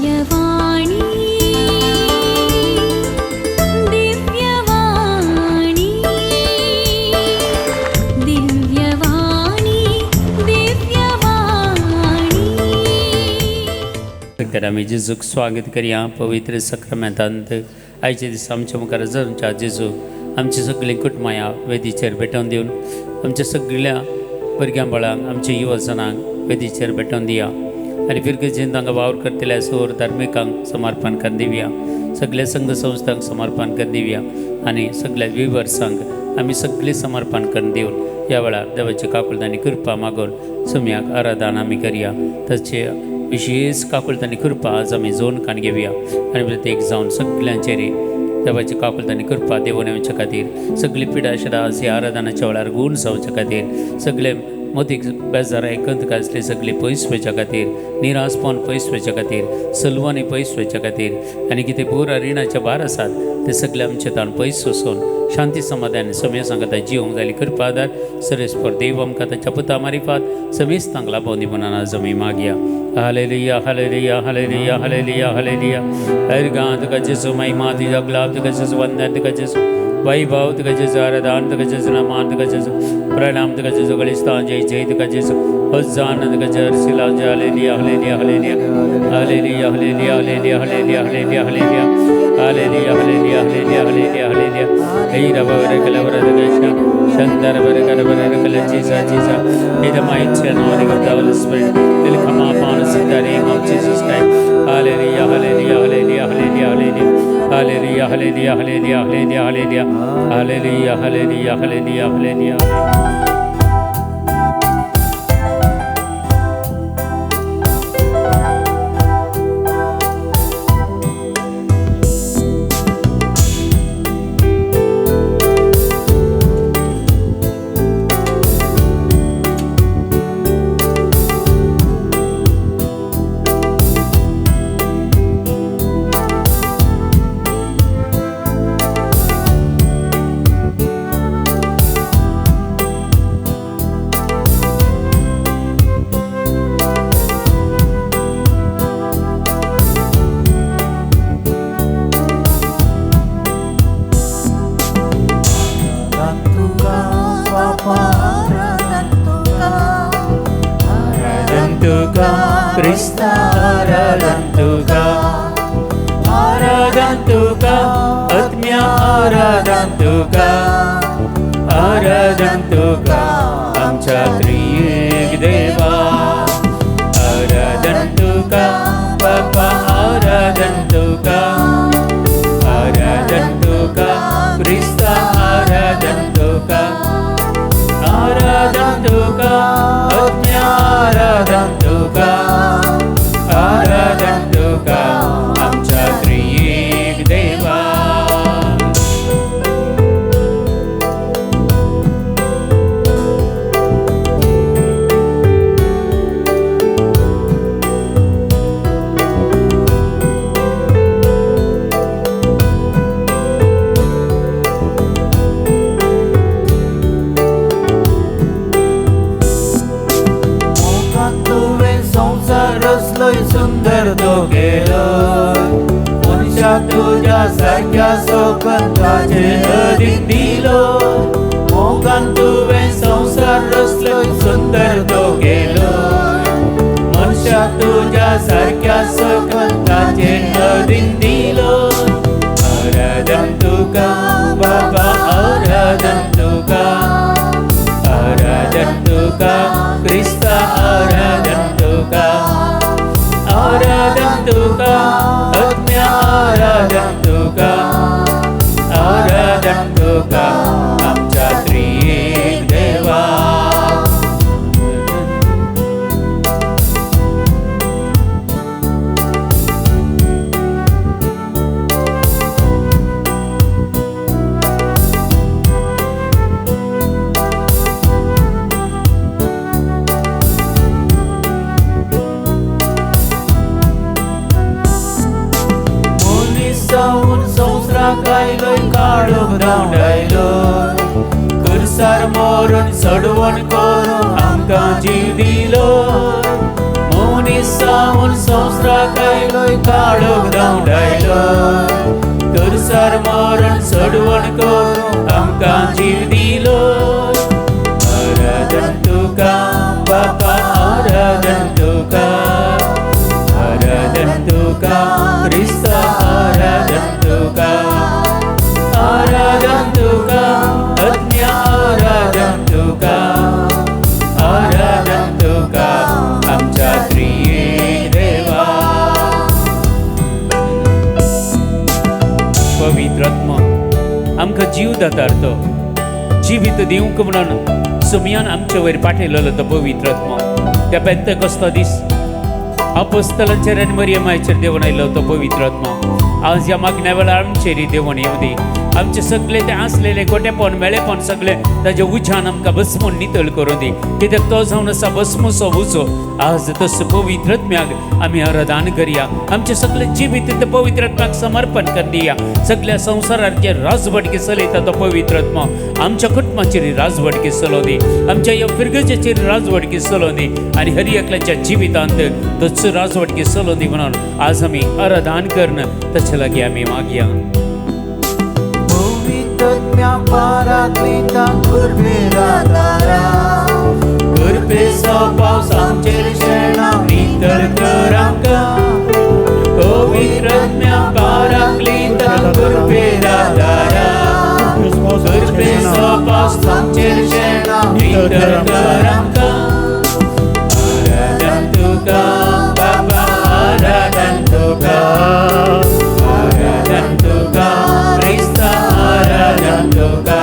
दिव्यवाणी दिव्यवाणी दिव्यवाणी दिव्यवाणी। तर आमी जेजूक स्वागत करया पवित्र सक्रामेंतांत। आयच्या दिसा आमच्या मुखार आमच्या जेजू आमची सगळीं कुटुंबां वेदीचेर भेटोवन दिवन आमच्या सगळ्या भुरग्यां बाळांक आमच्या युवजनांक वेदीचेर भेटोवन दिया आनी फिरगजेन तांकां वावर करतल्या सोर धार्मिकांक समर्पण करून दिवया, सगळ्या संघ संस्थांक समर्पण करून दिवया आनी सगळ्या विवर्सांक आमी सगळें समर्पण करून दिवन ह्या वेळार देवाची काकुळट आनी कृपा मागून सुम्याक आराधन आमी करया। ताचे विशेष काकुळट आनी कृपा आज आमी जोन कान घेवया आनी प्रत्येक जावन सगळ्यांचेर देवाची काकुळट आनी कृपा देवून येवच्या खातीर सगळी पिडा शिडा आज ह्या आराधनाच्या वेळार गूण जावच्या खातीर सगळे मतीक बेजाराय कंत आसले सगळी पयस वयच्या खातीर निरासपण पयस वयच्या खातीर सलवानी पयस वयच्या खातीर आनी कितें बोरा रिणाचे भार आसात ते सगळे आमचे ताण पयस वचून शांती समाधान समय सांगता जिवंक जाली कृपा आदार सरेस्पर देव आमकां ताच्या पुता मारिफात समेस्तांक लाभोवन दी म्हणून आज आमी मागया। Hallelujah hallelujah hallelujah hallelujah hallelujah. हर तुका जेजू महिमा तुझा गुलाब तुका जेजू वंदन तुका जेजू वैभव तुका जेजू आराधन तुका जेजू नमान तुका जेजू प्रणाम तुका जेजू गलिस्तान जय जय तुका जेजू होजाना तुका जय हरसिला जय। Hallelujah hallelujah hallelujah hallelujah hallelujah hallelujah hallelujah hallelujah hallelujah hallelujah hallelujah hallelujah hallelujah hallelujah. हे रबर कलवर दगशा शंदर बर करबर कल जीसा जीसा in the mighty anointing of the Holy Spirit will come upon us in the name of Jesus Christ. Hallelujah hallelujah hallelujah hallelujah hallelujah hallelujah hallelujah hallelujah hallelujah hallelujah hallelujah hallelujah hallelujah. Krista आराधन तुका आराधन तुका आत्म्या आराधन तुका आराधन तुका आमच्या त्रिएक देवा आराधन तुका बापा आराधन तुका आराधन तुका क्रिस्ता आराधन तुका आराधन तुका आत्म्या आराधन तुका आराधन तुका आमच्या त्रिएक देवा। सुंदर तो केलो मनशा तुज्या सारक्या सोकंताचे अदीक दिलो मोगान तुवें संवसार रचलो सुंदर तो केलो मनशा तुज्या सारक्या सोकंताचे अदीक दिलो। आराधन तुका बाबा आराधन तुका आराधन तुका क्रिस्ता आराधन तुका आराधन तुका आत्म्या आराधन तुका आराधन तुका आमच्या त्रिएक देवा। कायलोय काळोख धांवडायलो कुर्सार मरून सडवण करून आमकां जीव दिलो। मनीस जावन म्हूण संवसाराक आयलोय काळोख धांवडायलोय खुर्सार मरण सोडवण करूंक आमकां जीव दिलो. आराधन तुका बापा आराधन तुका आराधन तुका क्रिस्ता आराधन तुका आराधन तुका आत्म्या आराधन तुका आराधन तुका आमच्या त्रियेक देवा. पवित्र आत्मा आमकां जीव दातार तो जिवीत दिवंक म्हणून सुमयान आमचे वयर पाठयलेलो तो पवित्र आत्मा. त्या पेंतेकोस्ता दीस अपोस्तलांचेर आनी मरियमाचेर देवून आयलो तो पवित्र आत्मा आज ह्या मागण्या वेळार आमचेर देवून येवं दी. आमचे सगळे ते आसलेले गोटेपण मेळेपण सगळे ताजे उज्यान आमकां भस्मून नितळ करूं दी, कित्याक तो जावन आसा भस्मसो उजो. आज तसो पवित्र आत्म्याक आमी आराधन करया, आमचे सगळे जिवीत ते पवित्र आत्म्याक समर्पण कर दिया. सगळ्या संवसाराचेर राजवटकी चलयता तो पवित्र आत्मा आमच्या कुटुंबाचेर राजवटकी चलोवं दी, आमच्या ह्या फिरगजेचेर राजवटकी चलोवं दी आनी हर एकल्याच्या जिवितांत तोच राजवटकी चलोवं दी म्हणून आज आमी आराधन करून ताचे लागीं आमी मागया. पवित्र पाराक्लिता कृपेराधारा कृपेचो पावस आमचेर शेणा नितळ कर आमकां. पवित्र पाराक्लिता कृपेराधारा कृपेचो पावस आमचेर शेणा नितळ कर आमकां. आराधन तुका बाबा आराधन तुका आराधन तुका क्रिस्ता आराधन तुका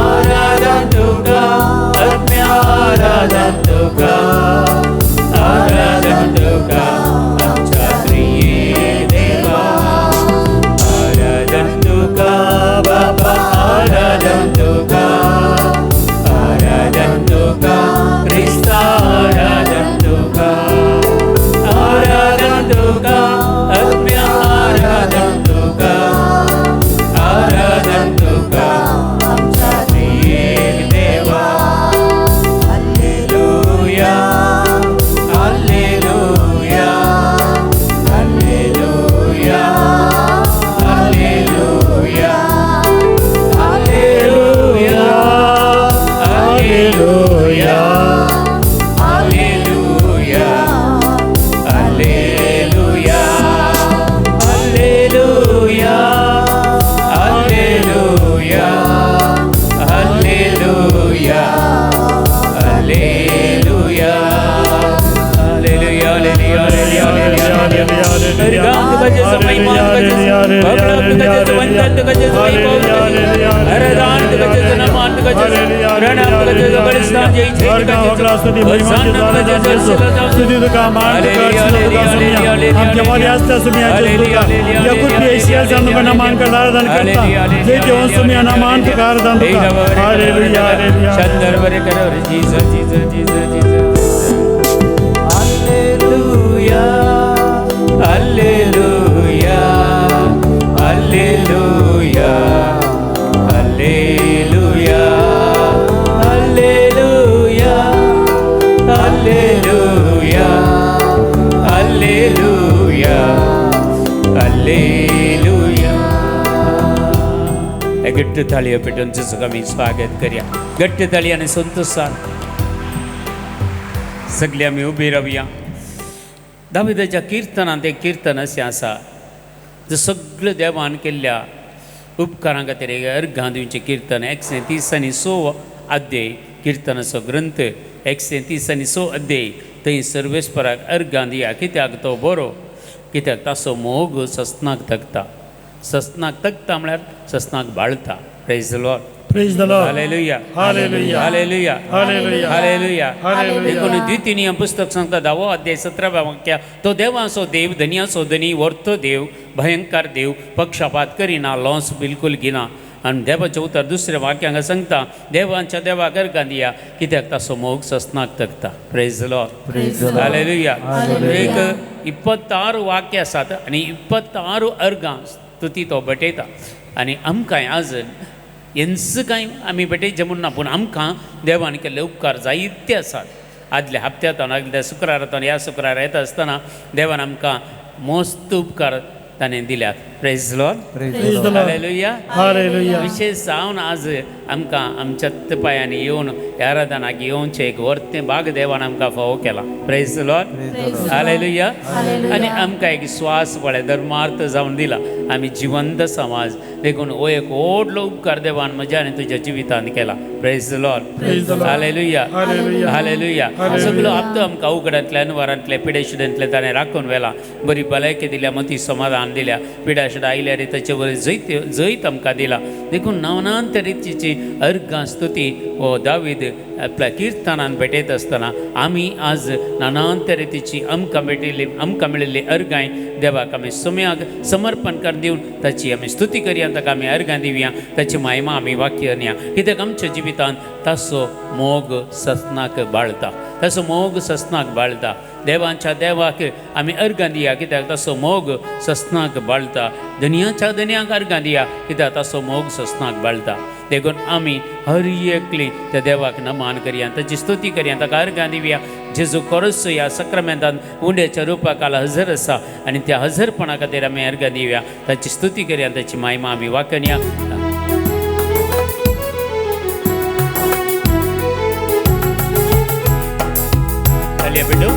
आराधन तुका आत्म्या आराधन तुका आराधन तुका आमच्या त्रियेक देवा. आराधन तुका बाबा आराधन तुका आराधन तुका क्रिस्ता आराधन तुका आराधन तुका आत्म्या आराधन तुका आराधन तुका आमच्या त्रियेक देवा. Hallelujah hallelujah hallelujah hallelujah hallelujah hallelujah hallelujah hallelujah hallelujah hallelujah hallelujah hallelujah hallelujah hallelujah hallelujah. हरिगान गजस महिमान गजस भगवत गजस वंदन गजस वैभव गजस हरदान गजस नमान गजस प्रणाम गजस बलिस्तान जय जय गजस गजस Jesus Jesus Jesus Jesus. Hallelujah hallelujah hallelujah hallelujah hallelujah hallelujah hallelujah hallelujah. घट्ट ताळयो पेटून जेजूक आमी स्वागत करया. घट्ट ताळी आनी संतोशान सगळे आमी उबी रावया. दाविदाच्या किर्तनांत एक किर्तन अशें आसा जो सगळ्या देवान केल्ल्या उपकारां खातीर एक अर्घां दिवचें किर्तन. 130 आनी 100 अध्याय किर्तनाचो ग्रंथ 130 आनी 100 अध्याय थंय सर्वेस्पराक अर्घां दिया, कित्याक तो बरो, कित्याक ताचो मोग ससनाक तगता. ससनाक तगता म्हळ्यार ससनाक बाळता. Praise the Lord. Praise the Lord. Hallelujah. Hallelujah. Hallelujah. Hallelujah. Hallelujah. Hallelujah. देखून द्वितीय पुस्तक सांगता 10वो अध्याय 17व्या वाक्या, तो देवाचो देव, धनयाचो धनी, वर्तो देव, भयंकर देव, पक्षपात करिना, लॉस बिलकुल घेना. आनी देवाचें उतर दुसऱ्या वाक्यांक सांगता, देवांच्या देवाक अर्घां दिया, कित्याक ताचो मोग ससनाक तगता. Praise the Lord. Praise the Lord. Hallelujah. Hallelujah. एक 26 वाक्य आसात आनी 26 अर्घां स्तुती तो भेटयता. आनी आमकां आज हेंच कांय आमी भेटयचे म्हूण ना, पूण आमकां देवान केल्ले उपकार जायते आसात. आदल्या हप्त्यांतून आदल्या शुक्रारातून ह्या शुक्रार येता आसतना देवान आमकां मस्त उपकार ताणें दिल्यात. Praise Lord. Hallelujah. Hallelujah. विशेष जावन आज आमकां आमच्या पायांनी येवन ह्या आराधनाक येवचें एक वर्तें भाग देवान आमकां फावो केला. Praise Lord. Hallelujah. आनी आमकां एक श्वास पळय धर्मार्थ जावन दिला. आमी जिवंत समाज देखून हो एक व्हडलो उपकार देवान म्हज्या आनी तुज्या जिवितांत केला. Praise Lord. Hallelujah. Hallelujah. सगळो हप्तो आमकां उगडांतले अनवारांतले पिडेशिडांतले ताणें राखून व्हेला. बरी भलायकी दिल्या, मती समाधान दिल्या, पिडाशिडा आयल्यार ताचे बरें जैत जैत आमकां दिला. देखून नवनांत रितीची अर्घां स्तुती हो दावीद आपल्या किर्तनान भेटयत आसतना आमी आज नानांत रितीची आमकां भेटिल्ली आमकां मेळिल्ली अर्घांय देवाक आमी सम्याक समर्पण कर दिवन ताची आमी स्तुती करया, ताका आमी अर्घां दिवया, ताची महिमा आमी वाक्य कित्याक आमच्या जिवितांत ताचो मोग ससनाक बाळता, ताचो मोग ससनाक बाळता. देवांच्या देवाक आमी अर्घां दिया कित्याक ताचो मोग ससनाक बाळता. धनयाच्या धनयाक अर्घां दिया कित्याक ताचो मोग ससनाक बाळता. देखून आमी हर एकली त्या देवाक नमान करया, ताची स्तुती करया, ताका अर्घां दिवया. जेजू कोरस ह्या सक्रामेंतान उंड्याच्या रुपाकाला हजर आसा आनी त्या हजरपणा खातीर आमी अर्घां दिवया, ताची स्तुती करया, ताची महिमा आमी वाकणया. बेटू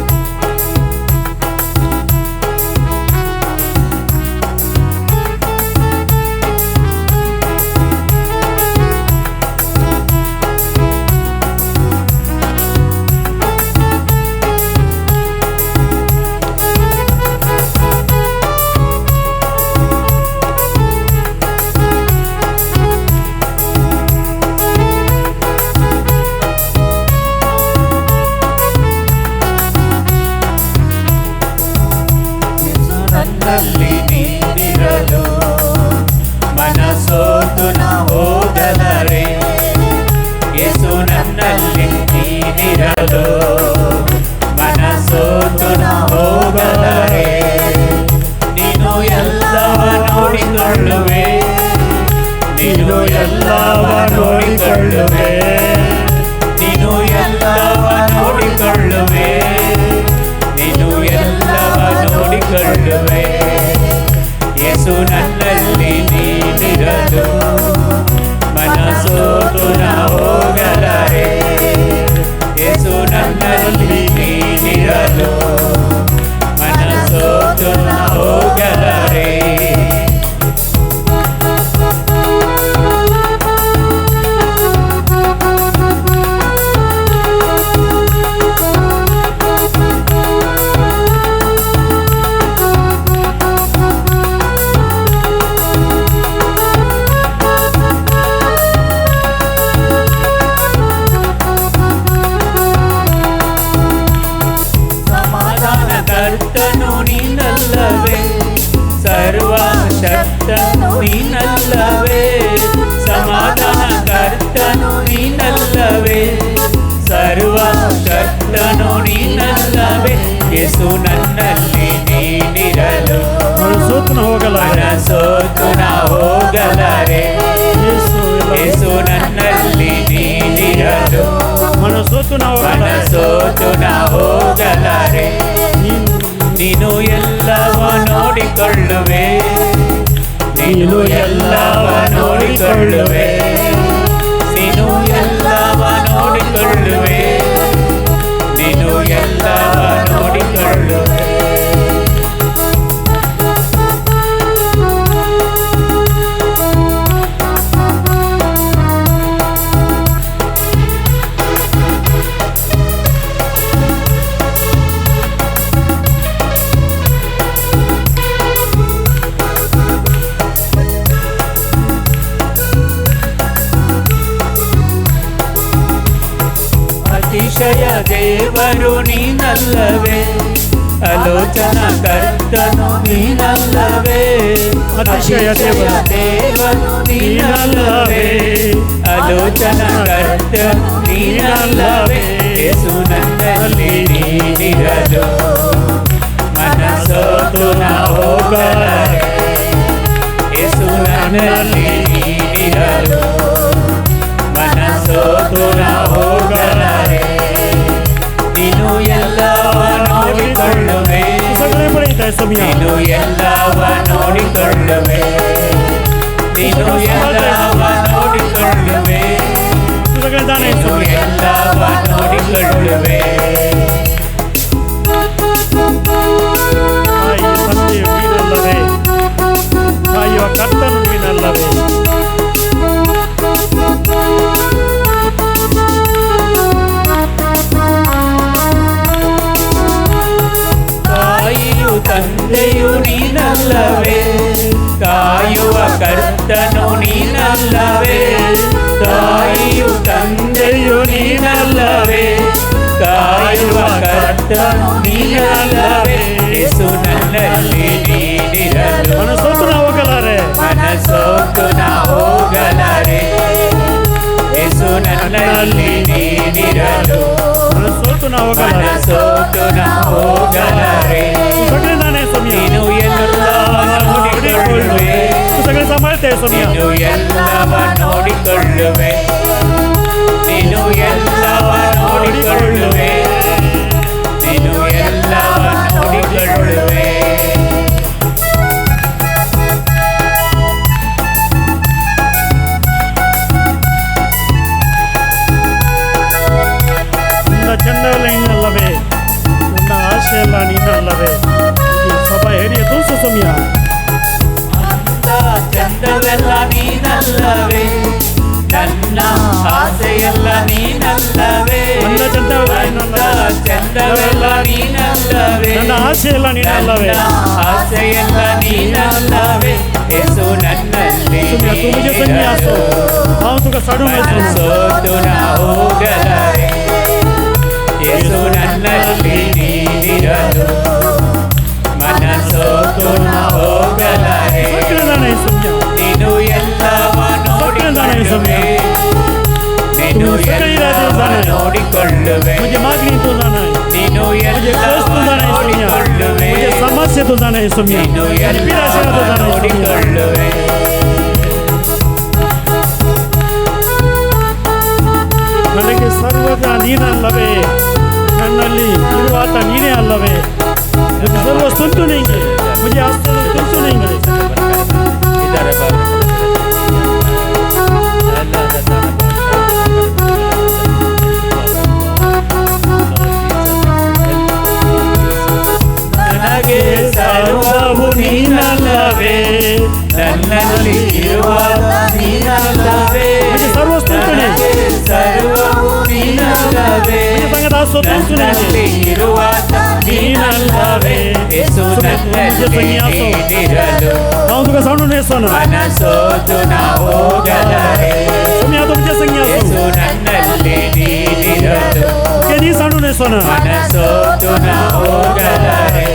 ಅತಿಶಯ ದೇವರು ನೀನಲ್ಲವೇ, ಆಲೋಚನಾ ಕರ್ತನು ನೀನಲ್ಲವೇ, ಅತಿಶಯ ದೇವರು ನೀನಲ್ಲವೇ, ಆಲೋಚನಾ ಕರ್ತನು ನೀನಲ್ಲವೇ, ಯೇಸು ನನ್ನಲ್ಲಿ ನೀನಿರಲು ಮನಸೋತು ನಾ ಹೋಗಲಾರೆ, ಯೇಸು ನನ್ನಲ್ಲಿ ನೀನಿರಲು ಮನಸೋತು ನಾ ಹೋಗಲಾರೆ, ನೀನು सांभाळताय सोमिया. ನೀನು ಎಲ್ಲವ ನೋಡಿಕೊಳ್ಳುವೆ, ನೀನು ಎಲ್ಲವ ನೋಡಿಕೊಳ್ಳುವೆ, तूं सगळें जाणाय ನೀನು सोमिया. ಎಲ್ಲವ ನೋಡಿಕೊಳ್ಳುವೆ. ತಾಯಿ ತಂದೆಯು ನೀನಲ್ಲವೇ, ಕಾಯುವ ಕರ್ತನು ನೀನಲ್ಲವೇ. ತಾಯಿಯು ತಂದೆಯು ನೀನಲ್ಲವೇ, ಕಾಯುವ ಕರ್ತನು ನೀನಲ್ಲವೇ, ತಾಯಿಯು ತಂದೆಯು ನೀನಲ್ಲವೇ, ಕಾಯುವ ಕರ್ತನು ನೀನಲ್ಲವೇ. ಯೇಸು ನನ್ನಲ್ಲಿ ನೀನಿರಲು ಮನಸ್ಸೋತು ನಾ ಹೋಗಲಾರೆ, ಮನಸೋತು ನಾ ಹೋಗಲಾರೆ. ಯೇಸು ನನ್ನಲ್ಲಿ ನೀನಿರಲು ಮನಸ್ಸೋತು ನಾ ಹೋಗಲಾರೆ. ಮನಸೋತು ನಾ ಹೋಗಲಾರೆ. तूं सगळें जाणाय सोमिया. ನೀನು ಎಲ್ಲವ ನೋಡಿಕೊಳ್ಳುವೆ, तूं सगळें सांभाळताय सोमिया. ನೀನು ಎಲ್ಲವ ನೋಡಿಕೊಳ್ಳುವೆ, ನೀನು ಎಲ್ಲವ ನೋಡಿಕೊಳ್ಳುವೆ, ನೀನು ಎಲ್ಲವ ನೋಡಿಕೊಳ್ಳುವೆ. ನನ್ನ ಚಂದವೆಲ್ಲ ನೀನಲ್ಲವೇ, ನನ್ನ ಆಶೆಯೆಲ್ಲ ನೀನಲ್ಲವೇ. ಈ ಸಭಾ ಹಿರಿಯ ತುಳಸು ಸೌಮ್ಯ. ಅಂದ ಚಂದವೆಲ್ಲ ನೀನಲ್ಲವೇ, ನನ್ನ ಆಸೆಯೆಲ್ಲ ನೀನಲ್ಲವೇ, ಅಂದ ಚಂದವೆಲ್ಲ ಅಂದ ಚಂದವೆಲ್ಲ ನೀನಲ್ಲವೇ, ನನ್ನ ಆಶೆಯೆಲ್ಲ ನೀನಲ್ಲವೇ. ನನ್ನ ಆಸೆಯೆಲ್ಲ ನೀನಲ್ಲವೇ. ಯೇಸು ನನ್ನಲ್ಲಿ ಸೌಮ್ಯ, तू मुझे संगी आसो, हांव तुका साडूंक वचना. ಮನಸೋತು ನಾ ಹೋಗಲಾರೆ, ಯೇಸು ನನ್ನಲ್ಲಿ ನೀನಿರಲು ಮನಸೋತು ನಾ ಹೋಗಲಾರೆ. ಸಕ್ಕರೆ जाणाय ಸೌಮ್ಯ. ನೀನು ಎಲ್ಲವ ನೋಡಿಕೊಳ್ಳುವೆ, ನೀನು ಎಲ್ಲವ ನೋಡಿಕೊಳ್ಳುವೆ, म्हजी मागणी तूं जाणाय, ನೀನು म्हजे कश्ट तूं ಎಲ್ಲವ जाणाय ಸೌಮ್ಯ, ನೋಡಿಕೊಳ್ಳುವೆ, म्हजे ಸಮಸ್ಯೆ तूं जाणाय ಸೌಮ್ಯ, ನೀನು म्हजी पिराशें तूं ಎಲ್ಲವ जाणाय ಸೌಮ್ಯ. ನೋಡಿಕೊಳ್ಳುವೆ. ನನಗೆ ಸರ್ವದ ನೀನಲ್ಲವೇ, ನನ್ನಲ್ಲಿ ಇರುವಾತ ನೀನೇ ಅಲ್ಲವೇ. ಸರ್ವ ಸುಂತು ನಿಂಗೆ, ಮುಜೆ ಆಸ್ತಿ ತುಸು ನಿಂಗೆ. ನನಗೆ ಸರ್ವವು ನೀನಲ್ಲವೇ, ನನ್ನಲ್ಲಿ ಇರುವ ನೀನಲ್ಲವೇ, ಮುಜೆ ಸರ್ವ ಸ್ತುತಿ ನಿಂಗೆ. ನನಗೆ ಸರ್ವವು ನೀನಲ್ಲವೇ, ಮುಜೆ ಸಂಗದ ಆಸ್ತಿ ತುಸು ನಿಂಗೆ. ನನ್ನಲ್ಲಿ ಇರುವ ನೀನಲ್ಲವೇ. ಯೇಸು ನನ್ನಲ್ಲಿ ನೀನಿರಲು ನಾವು ತುಕ ಸೌಂಡ್ ನೇಸೋಣ. ಮನಸೋತು ನಾ ಹೋಗಲಾರೆ, ಸುಮ್ಯ ಅದು ಮುಜೆ ಸಂಗಿ ಆಸು. ಯೇಸು ನನ್ನಲ್ಲಿ ನೀನಿರಲು ಮುಜೆ ನೀ ಸೌಂಡ್ ನೇಸೋಣ. ಮನಸೋತು ನಾ ಹೋಗಲಾರೆ.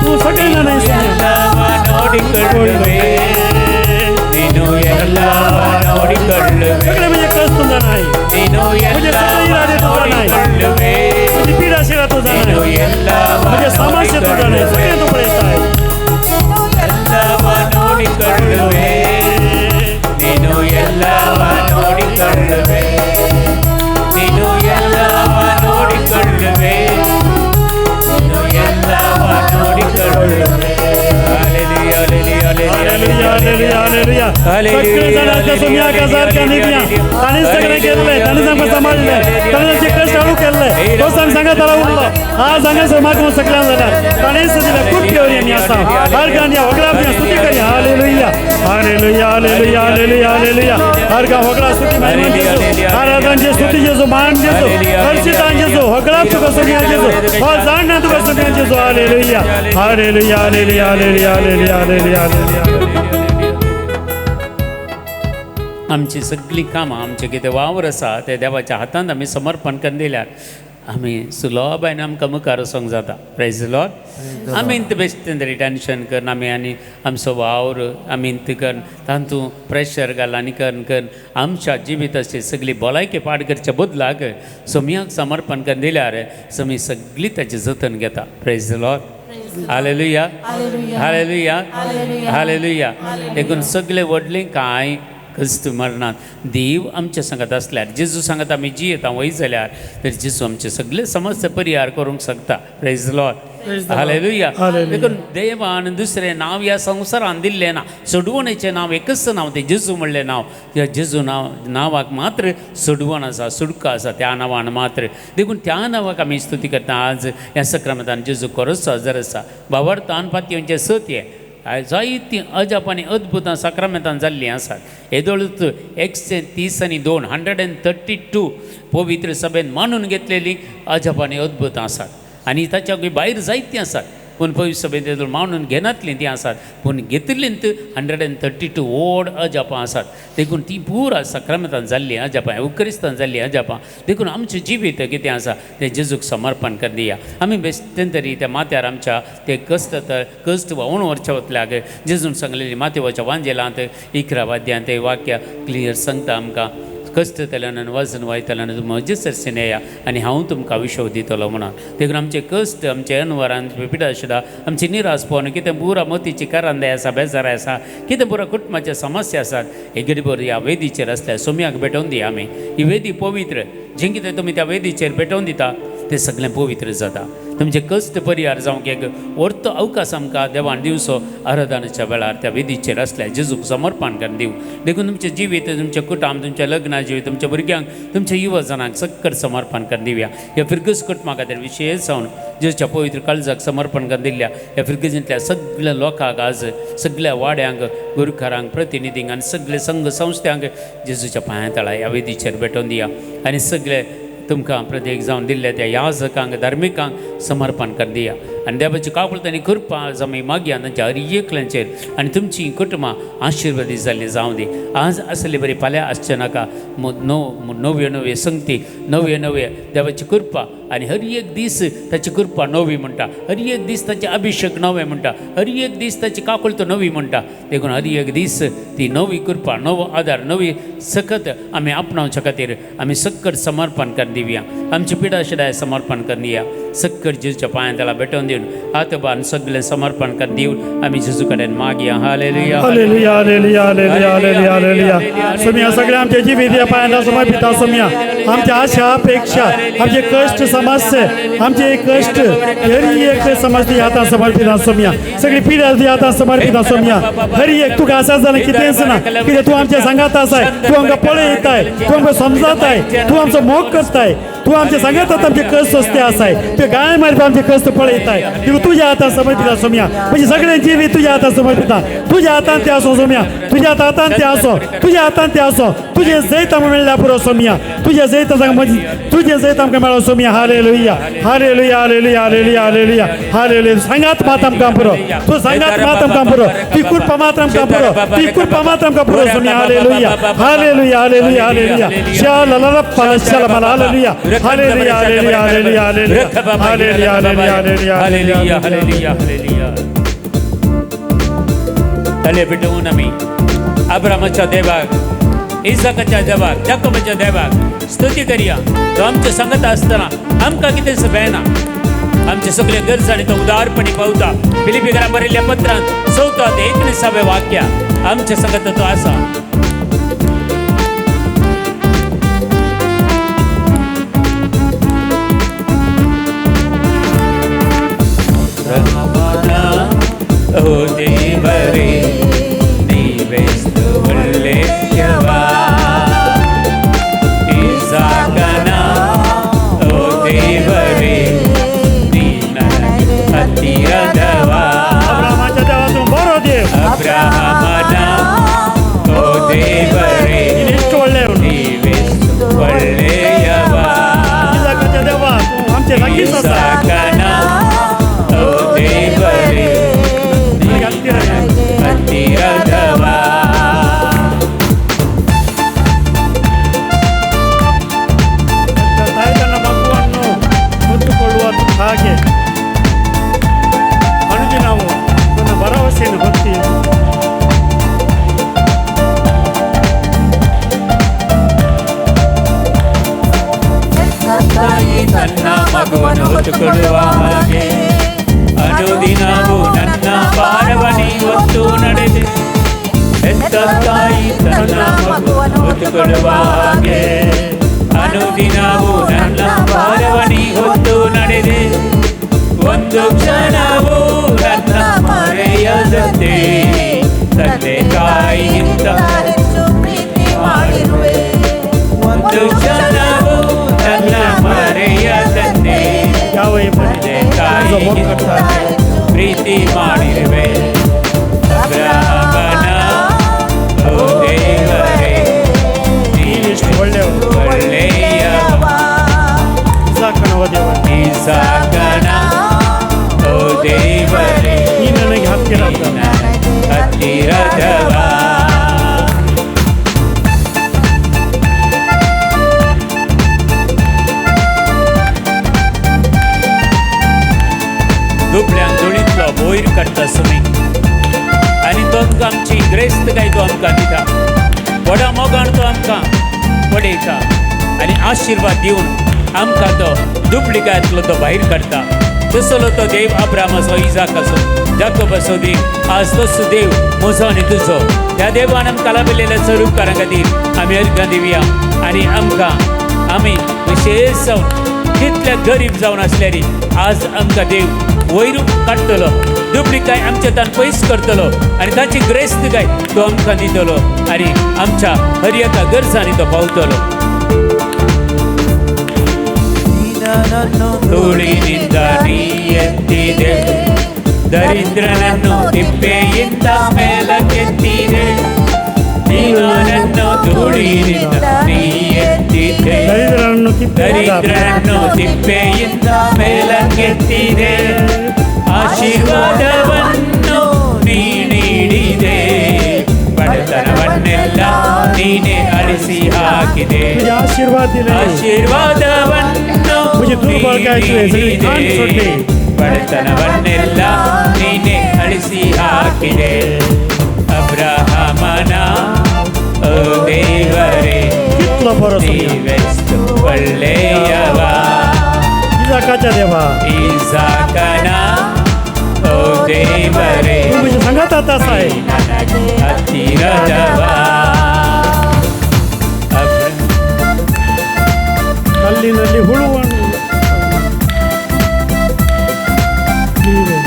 ತೂ ಸಕಲ ನಾನೇ ಸುಮ್ಯ. ಎಲ್ಲವ ನೋಡಿಕೊಳ್ಳುವೆ, ನೀನು ಎಲ್ಲವ ನೋಡಿಕೊಳ್ಳುವೆ, ಸಕಲ ಮುಜೆ ಕಷ್ಟ ನಾಯಿ, ನೀನು ಎಲ್ಲವ ನೋಡಿಕೊಳ್ಳುವೆ, ಮುಜೆ ಪೀಡಾಶೀಲ ತೂ ನೀನು ಜಾನಾಯಿ, ಎಲ್ಲವ ಮುಜೆ ಸಮಸ್ಯೆ ತೂ ಜಾನಾಯಿ, ಸಕಲ ತೂ ಪಡೆಯುತ್ತಾಯಿ. ಎಲ್ಲವ ನೋಡಿಕೊಳ್ಳುವೆ, ನೀನು ಎಲ್ಲವ ನೋಡಿಕೊಳ್ಳುವೆ, ನೀನು ಎಲ್ಲವ ನೋಡಿಕೊಳ್ಳುವೆ, ನೀನು ಎಲ್ಲವ ನೋಡಿಕೊಳ್ಳುವೆ. Hallelujah, hallelujah, hallelujah, hallelujah. सगळे जण आमच्या सोम्या सारख्या निघ्या. ताणें सगळें केल्लें, ताणें आमकां सांबाळिल्लें, ताणें आमचे कश्ट हाडूंक केल्ले. तोच आमी सांगत उरलो. आज हांगासर मागूं सगळ्यांक जाल्यार ताणें दिलें खूब घेवन आमी आसा. हर गान या होगळा आमी स्तुती करया. Hallelujah, hallelujah, hallelujah, hallelujah, hallelujah. हर गांव होगळा स्तुती महिमा जेजू, आराधन स्तुती जेजू, मान जेजू, हर्षितान जेजू, होगळा तुका सोम्या जेजू, हो जाण ना तुका सोम्या जेजू. Hallelujah, hallelujah, hallelujah, hallelujah, hallelujah, hallelujah, hallelujah. आमची सगळीं कामां, आमचें कितें वावर आसा तें देवाच्या हातांत आमी समर्पण करून दिल्यार आमी सुलभायेन आमकां मुखार वचोंक जाता. Praise Lord. आमी इंत बेश्टें तरी टेंशन करून आमी आनी आमचो वावर आमी इंत करून तातूंत प्रेशर घाल आनी करून करून आमच्या जिविताची सगळी भलायकी पाड करच्या बदलाक सोमयाक समर्पण करून दिल्यार सोमी सगळी ताची जतन घेता. Praise Lord. Hallelujah, hallelujah, hallelujah. देखून सगळे व्हडलें कांय क्रिस्त मरणात देव आमच्या सांगत आसल्यार, जेजू सांगत आमी जियेता वय जाल्यार तर जेजू आमचे सगळे समस्या परिहार करूंक शकता. Praise Lord. हालेलुया. देखून देवान दुसरें नांव ह्या संवसारान दिल्लें ना. सोडवणेचें नांव एकच नांव, तें जेजू म्हणलें नांव. त्या जेजू नांव नांवाक मात्र सोडवण आसा, सुटका आसा त्या नांवान मात्र. देखून त्या नांवाक आमी स्तुती करता. आज ह्या सक्रामतान जेजू खरोच हजर आसा. भावार्थान पातयेंचें सत्य जायतीं अजाप आनी अद्भुतां साक्रामेंतान जाल्लीं आसात. येदोळूच 132 132 पवित्र सभेन मानून घेतलेलीं अजाप आनी अद्भुतां आसात आनी ताच्या भायर जायतीं आसात. पूण पवित्र सभेन तेदोळ मानून घेनातलीं तीं आसात, पूण घेतिल्लीं 132 व्हड अजापां आसात. देखून ती पुरा साक्रामेंतान जाल्लीं अजापां, उक्रिस्तान जाल्लीं अजापां. देखून आमचें जिवीत कितें आसा तें जेजूक समर्पण कर दिया. आमी बेश्टेन तरी त्या माथ्यार आमच्या ते कश्ट कश्ट व्हांवून व्हरच्या वतल्याक जेजून सांगलेली माथेवाच्या वांजेलांत 11 वाद्यांत तें वाक्य क्लियर सांगता आमकां, कश्ट जाल्यान आनी वजन वायतल्यान म्हजे सरसेन येया आनी हांव तुमकां विशव दितलो म्हणून. देखून आमचे कश्ट, आमचे अनवरान पिडाशिडा, आमची निराशपण, कितें पुरा मतीची करांदाय आसा, बेजाराय आसा, कितें पुरा कुटुंबाचे समस्या आसात, हे गरीबर ह्या वेदीचेर आसल्या सोम्याक भेटोवन दिया. आमी ही वेदी पवित्र, जें कितें तुमी त्या वेदीचेर भेटोवन दिता तें सगळें पवित्र जाता. तुमचे कश्ट परिहार जावंक एक वर्तो अवकाश आमकां देवान दिवचो आराधनाच्या वेळार त्या वेदीचेर आसल्या जेजूक समर्पण करून दिवं. देखून तुमचें जिवीत, तुमचें कुटुंब, तुमचें लग्ना जिवीत, तुमच्या भुरग्यांक, तुमच्या युवजनांक सक्कट समर्पण करून दिवया. ह्या फिरगज कुटुंबा खातीर विशेष जावन जेजूच्या पवित्र काळजाक समर्पण करून दिल्ल्या ह्या फिरगजींतल्या सगळ्या लोकांक, आज सगळ्या वाड्यांक, गुरुकारांक, प्रतिनिधींक आनी सगळे संघ संस्थांक जेजूच्या पांया तळा ह्या वेदीचेर भेटोवन दिया. आनी सगळे तुमकां प्रत्येक जावन दिल्ल्या त्या याजकांक, धार्मिकांक समर्पण कर दिया. आनी देवाची काकुळट आनी कृपा आज आमी मागया तांच्या हर एकल्यांचेर आनी तुमची कुटुंबां आशिर्वादीत जाल्लीं जावं दी. आज असली बरी फाल्यां आसचें नाका. नव्यो नव्यो संगती, नव्यो नव्यो देवाची कृपा आनी हर एक दीस ताची कृपा नवी म्हणटा, हर एक दीस ताचे अभिशेक नवे म्हणटा, हर एक दीस ताची काकुळट नवी म्हणटा. देखून हर एक दीस ती नवी कृपा, नवो आदार, नवी सकत आमी आपणावच्या खातीर आमी सक्कट समर्पण कर दिवया. आमची पिडाशिडाय समर्पण कर दिया. सक्कट जेजूच्या पांया तळा भेटोवन दिवन हात बांद सगळें समर्पण कर दिवन आमी जेजू कडेन मागया. हालेलुया, हालेलुया, हालेलुया, हालेलुया, हालेलुया, हालेलुया. सोमिया सगळे आमचे जिवीत ह्या पांयांत समर्पिता सोमिया. आमच्या आशा अपेक्षा, आमचे कश्ट समस्या, आमचे कश्ट हरी एक समस्या हातान समर्पिता सोमिया. सगळी पिढ्या हातान समर्पिता सोमिया. हरी एक तुका आसा जाल्यार कितेंच ना, कितें तूं आमच्या सांगात आसाय, तूं आमकां पळयताय, तूं आमकां समजताय, तूं आमचो मोग करताय, तूं आमच्या सांगात आमचे कश्ट सोंसते आसाय, तुवें गाय मारपा आमचे कश्ट पळयताय. तुका तुज्या हातान समर्पिता सोमिया. म्हणजे सगळें जिवीत तुज्या हातान समर्पिता. तुज्या हातान तें आसो सोमिया, तुज्या हातान तें आसो, तुज्या हातान तें आसो. तुजें जैत आमकां मेळ्ळ्या पुरो सोमिया. तुजें जैत तुजें जैत आमकां मेळो सोमिया. हालेलुया, हालेलुया, हालेलुया, हालेलुया, हालेलुया, हालेलुया. सांगात मात आमकां पुरो, तूं सांगात मात आमकां पुरो, ती कृपा मात्र आमकां पुरो, ती कृपा मात्र आमकां पुरो सोमिया. हालेलुया, हालेलुया, हालेलुया, हालेलुया. शाला शाला hallelujah, hallelujah, hallelujah, hallelujah, hallelujah, hallelujah, hallelujah, hallelujah, hallelujah, हालेलुया. तले पेटोवन आमी अब्रामाच्या देवाक, इसाकाच्या देवाक, जाकोबाच्या देवाक स्तुती करया. तो आमच्या सांगत आसतना आमकां कितेंच बेना, आमचे सगळे गरज आनी तो उदारपणी पावता. फिलिपीकरां बरयल्ल्या पत्रांत 4 19 वाक्य आमच्या सांगत तो आसा. ओ देवरे अब्रामाच्या देवा तूं बरो देव, इश्ट व्हडले इसाकाच्या देवा तूं आमचे लागींच आसा. ತಾಯಿ ತನ್ನ ಮಗುವನ್ನು ಹೊತ್ತುಕೊಳ್ಳುವ ಹಾಗೆ ಅನುದಿನವು ತನ್ನ ಭರವಸೆಯನ್ನು ಹೊತ್ತಿ ತಾಯಿ ತನ್ನ ಮಗುವನ್ನು ಹೊತ್ತುಕೊಳ್ಳುವ ಹಾಗೆ ಅನುದಿನವೂ ನನ್ನ ಭಾರವನಿ ಹೊತ್ತು ನಡೆದೆ. ಹೆತ್ತ ತಾಯಿ ತನ್ನ ಮಗುವನ್ನು ಹೊತ್ತುಕೊಳ್ಳುವ ಹಾಗೆ ಅನುದಿನವೂ ನನ್ನ ಭಾರವನಿ ಹೊತ್ತು ನಡೆದೆ. ಒಂದು ಕ್ಷಣ ಮಾಡಿರುವೆ. ಅಬ್ರಹಾಮನ ಓ ದೇವರೇ, ನೀನೆಷ್ಟು ಒಳ್ಳೆಯವನು. ಒಳ್ಳೆಯವ. ಇಸಾಕನ ಓ ದೇವರೇ, ಇಸಾಕನ ಓ ದೇವರೇ, ನೀನು ನನಗೆ ಹತ್ತಿರ. ಹತ್ತಿರದವ. दुबळ्यान धुळींतलो वयर काडटा सुमी आनी तो तुका आमची ग्रेस्तकाय तो आमकां दिता. व्हडा मोगान तो आमकां पळयता आनी आशिर्वाद दिवन आमकां तो दुबळिकांतलो तो भायर काडटा. तसलो तो देव अब्रामाचो, इजाकाचो, जाकोबाचो देव आज तोच देव म्हजो आनी तुजो. त्या देवान आमकां लाभिल्ल्या स्वरूपकारां खातीर आमी अर्घां दिवया आनी आमकां आमी विशेश जावन कितले गरीब जावन आसल्यारी आज आमकां देव वयर काडटलो, दुबळिकाय आमच्या तान पयस करतलो आनी ताची ग्रेस्तकाय तो आमकां दितलो आनी आमच्या हर एका गरजांनी तो पावतलो. ಧೂಳಿನಿಂದ ನೀ ಎತ್ತಿದೆ, ದರಿದ್ರನನ್ನು ತಿಪ್ಪೆಯಿಂದ ಮೇಲಕ್ಕೆತ್ತಿದೆ. ನೀನನ್ನು ಧೂಳಿನಿಂದ ನೀ ಎತ್ತಿದೆ, ದರಿದ್ರನನ್ನು ತಿಪ್ಪೆಯಿಂದ ಮೇಲಕ್ಕೆತ್ತಿದೆ. ಆಶೀರ್ವಾದವನ್ನು ನೀ ನೀಡಿದೆ, ಬಡತನವನ್ನೆಲ್ಲ ನೀನೇ ಅಳಿಸಿ ಹಾಕಿದೆ. ಆಶೀರ್ವಾದವನ್ನು ನೀಡಿದೆ, ಬಡತನವನ್ನೆಲ್ಲ ನೀನೇ ಅಳಿಸಿ ಹಾಕಿದೆ. ಅಬ್ರಹಾಮನ ಓ ದೇವರೇ, ನೀವೆಷ್ಟು ಒಳ್ಳೆಯವ. ಇಸಾಕನ ಓ ದೇವರೇ, ಹತ್ತಿರದವ. ಕಲ್ಲಿನಲ್ಲಿ ಹುಳುವನ್ನು ನೀವೇ,